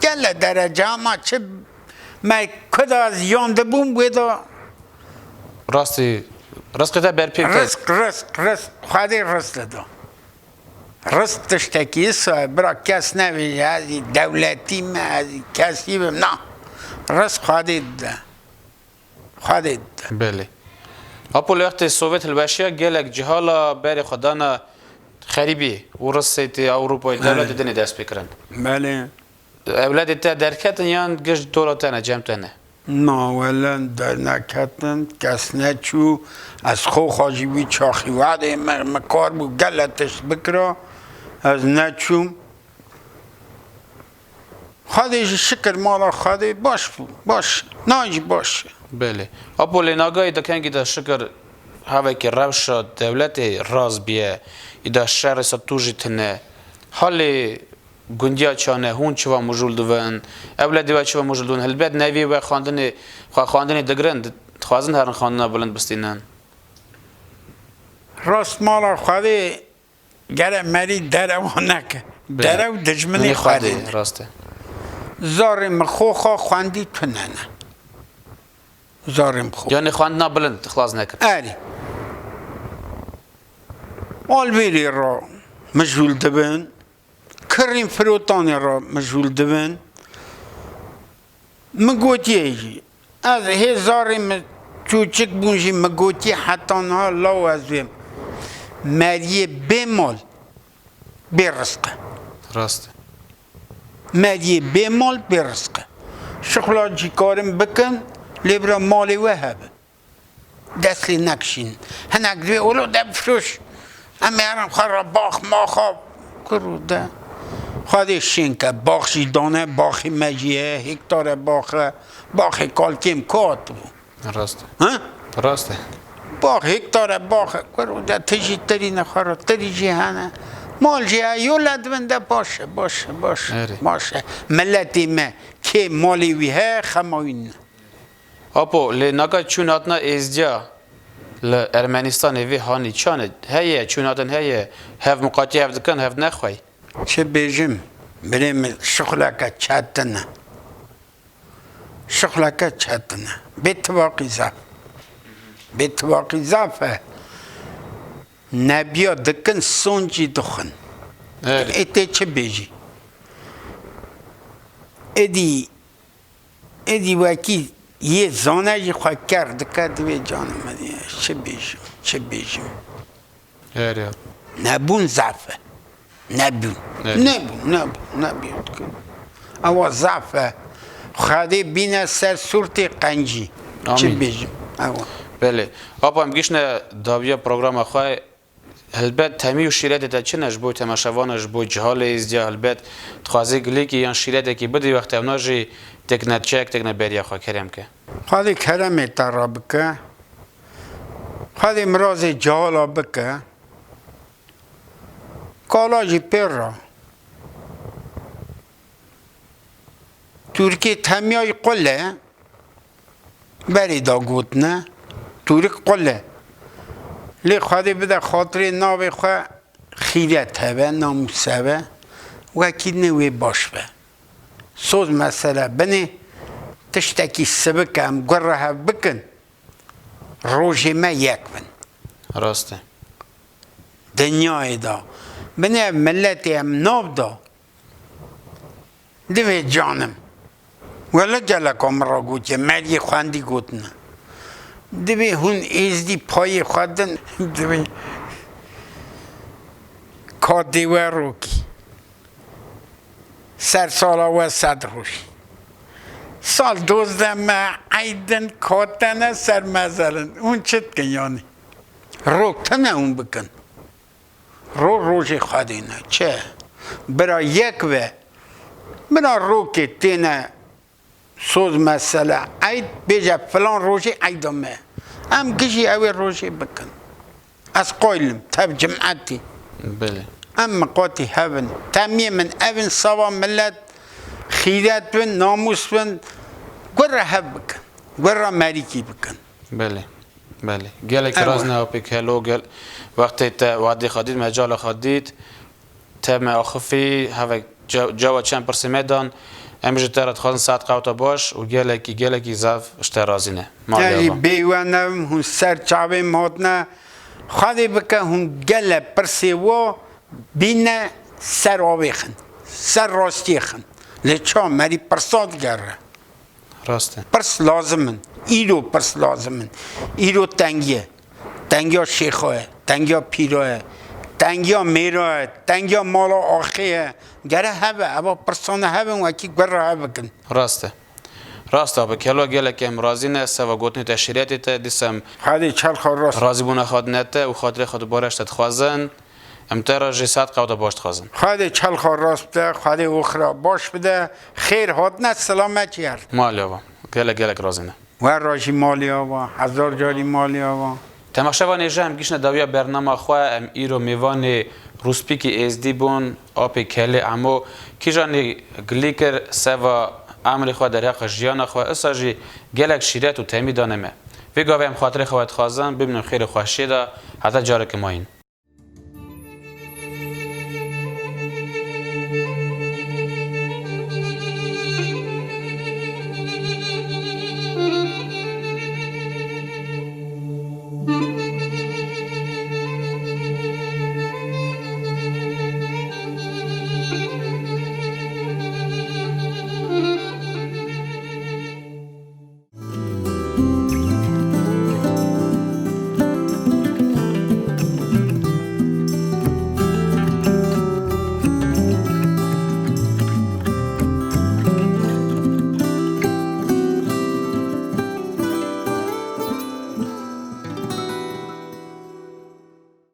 Gele derece ama çi me ku da ez yan dibûm wê da. Rastî, rizqê te berpê bike. Rizq, rizq, rizq. Xwedê rizq dida. Rizq tiştekî, sa bira kes nebêje, ez ê dewletî me, ez ê kesî bim. Na. Rizq Xwedê dide. Xwedê dide. Belê. Apo li wextê Sovyet hilweşiya gelek cihala berê xwe dana xerîbî û Rusê tê Ewropayê Belê. Dewletê dinê dest pê kirin. Belê. Ewledê te derketin yan giş dora te ne, cem te ne? Na, wele derneketin, kes neçû. Ez xwe xwe jî wî çaxî wedê me, me kar bû, gele tişt bikira. Ez neçûm. Xwedê jî şikir mala Xwedê baş bû, baş. Na jî baş. Belê. Apo lê nagayê de kengî de şikir hevekî rewşa dewletê rast biye. Îda şerê sa tu jî tine. Halê Gundiya çane, hûn çiva mijûl dibin? Ewledê we çiva mijûl dibin? Helbet neviyê we xwendinê, xwe xwendinê digirin, di-, dixwazin herin xwendina bilind bistînin. Rast mala Xwedê gere merî derewa neke. Bile. Derew dijminê Xwedê ne. Rast e. Zarê min xo xwe xwendî tune ne. Zarê min xo. Yani xwendina bilind dixwaz nekir. Erê. Alvêrê re mijûl dibin. Kirên firotanê re mijûl dibin. Min gotiye jî, ez hê zarê min çûçik bûn jî min gotiye heta niha law ez bêm. Meriyê bê mal, bê rizq e. Rast e. Meriyê bê mal, bê rizq e. Şixula cî karin bikin, lê bira malê we hebe. Dest lê nekişîn. Hinek divê wilo de bifiroş. Em ê herin xwe re bax maxa kur û de. Xwedê şên ke, bax jî dane, baxê me jî heye, hêktare bax e, baxê kalkêm ku hatibû? Rast e. Ha? Rast e. Bax, hêktare bax e, kur û de, ti jî tirîne xwe re, tirî jî hene. Mal jî heye, yo le divin de baş e, baş e, baş e, Erê. Baş e. Miletê me, kê malê wî heye, xema wî nîne. Apo, lê naka çûn hatina êzdiya li Ermenistanê vê hanî çan e? Heye, çûn hatin heye, hev miqatî hev dikin, hev nexwey. Çi bêjim, birê min şixuleke çetin e. Şixuleke çetin e. Bê tifaqî zaf. Bê tifaqî zaf e. Nebiya dikin, soncî dixwin. Evet. Ê tê çi bêjî? Êdî Êdî wekî yê zane jî xwe ker dike, divê canê me diye. Çi bêjim, çi bêjim? Her ya. Nebûn zaf e. Nebûn. Evet. Nebûn, nebûn, nebûn. Ewa zaf e. Xwedê bîne ser sûrtê qencî. Çi Amîn. Bêjim? Ewa. Belê. Apa, em gişne dawiya programa xwe. Helbet temî û şîretê te çi ne ji bo temaşevanan, ji bo cihalê êzdiya, helbet dixwazî gilîkî yan şîretekî bidî wextê evna jî têkne çek, têkne beriya xwe, kerem ke. Xwedê keremê te re bike. Xwedê mirazê cihala bike. Kala jî pê re. Tûrkê temiyayî qul e. Berê da gotine, Tûrik qul e. Lê Xwedê bide xatirê navê xwe xîret hebe, namûs hebe. Wekî ne wê baş be. Soz mesele binê, tiştekî sibik e, em gur re hev bikin. Rojê me yek bin. Rast e. Dinyayê de. Binê ev miletê em nav da. Divê canim. Wele geleka min re gotiye, meriyê xwendî gotine. Divê hûn êzdî payê xwe din, divê kadê we rokî. Ser sala we sed rojî. Sal dozdeh me eydin katene ser mezelin. Hûn çi dikin yanî? Rok tune hûn bikin. Ro rojê Xwedê ne. Çi? Bira yek ve. Bira rokê têne soz mesele. Eyd bêje filan rojê eyda me. Em gijî ew ê rojê bikin. Ez qaylim, tev cimetî. Belê. Em miqatî hev in. Temiyê min ev in, sava milet xîret bin, namûs bin. Gur re hev bikin. Gur re merîkî bikin. Belê. Belê. Gelek Ewa. Razî ne apê Kelo, gel-, wextê te wadê xwe dît, mecala xwe dît, te me axifî, hevek ce-, cewab çend pirsê me dan, em ji te re dixwazin saet qewta baş û gelekî, gelekî zaf ji te razî ne. Malê Ey, ava. Bê we ne, hûn ser çavê min hatine, Xwedê bike hûn gele pirsê wo bîne ser avê xin, ser rastiyê xin. Lê ça merî pirsa digere. Rast e. Pirs lazim in. Îro pirs lazim in. Îro tengî ye. Tengiya şêxa ye. Tengiya pîra ye. Tengiya mêra ye. Tengiya mala axê ye. Gere hebe. Eva pirsane hebin wekî gur re hev bikin. Rast e. Rast e abi. Kelo gelek em razî ne. Seva gotinê te şîretê te. Dîsa em Xwedê çelxa rast. Razîbûna xwe dine te û xatirê xwe dubare ji te dixwazin. Em te re jî saet qewta baş dixwazin. Xwedê çelxa rast bide, Xwedê oxira baş bide. Xêr hatine, silamet yer. Malê ava. Gelek gelek razî ne. We re jî malê ava, hezar carî malê ava. Temaşevanê ji em gişne dawiya bernama xwe, em îro mêvanê rûspîkî êzdî bûn, apê Kelê Emo, kîjanî gilî kir, seva emrê xwe, derheqa jiyana xwe, isa jî gelek şîret û temî dane me. Vê gavê em xatirê xwe dixwazin, bimînin xêr û xweşiyê de, heta careke mayîn.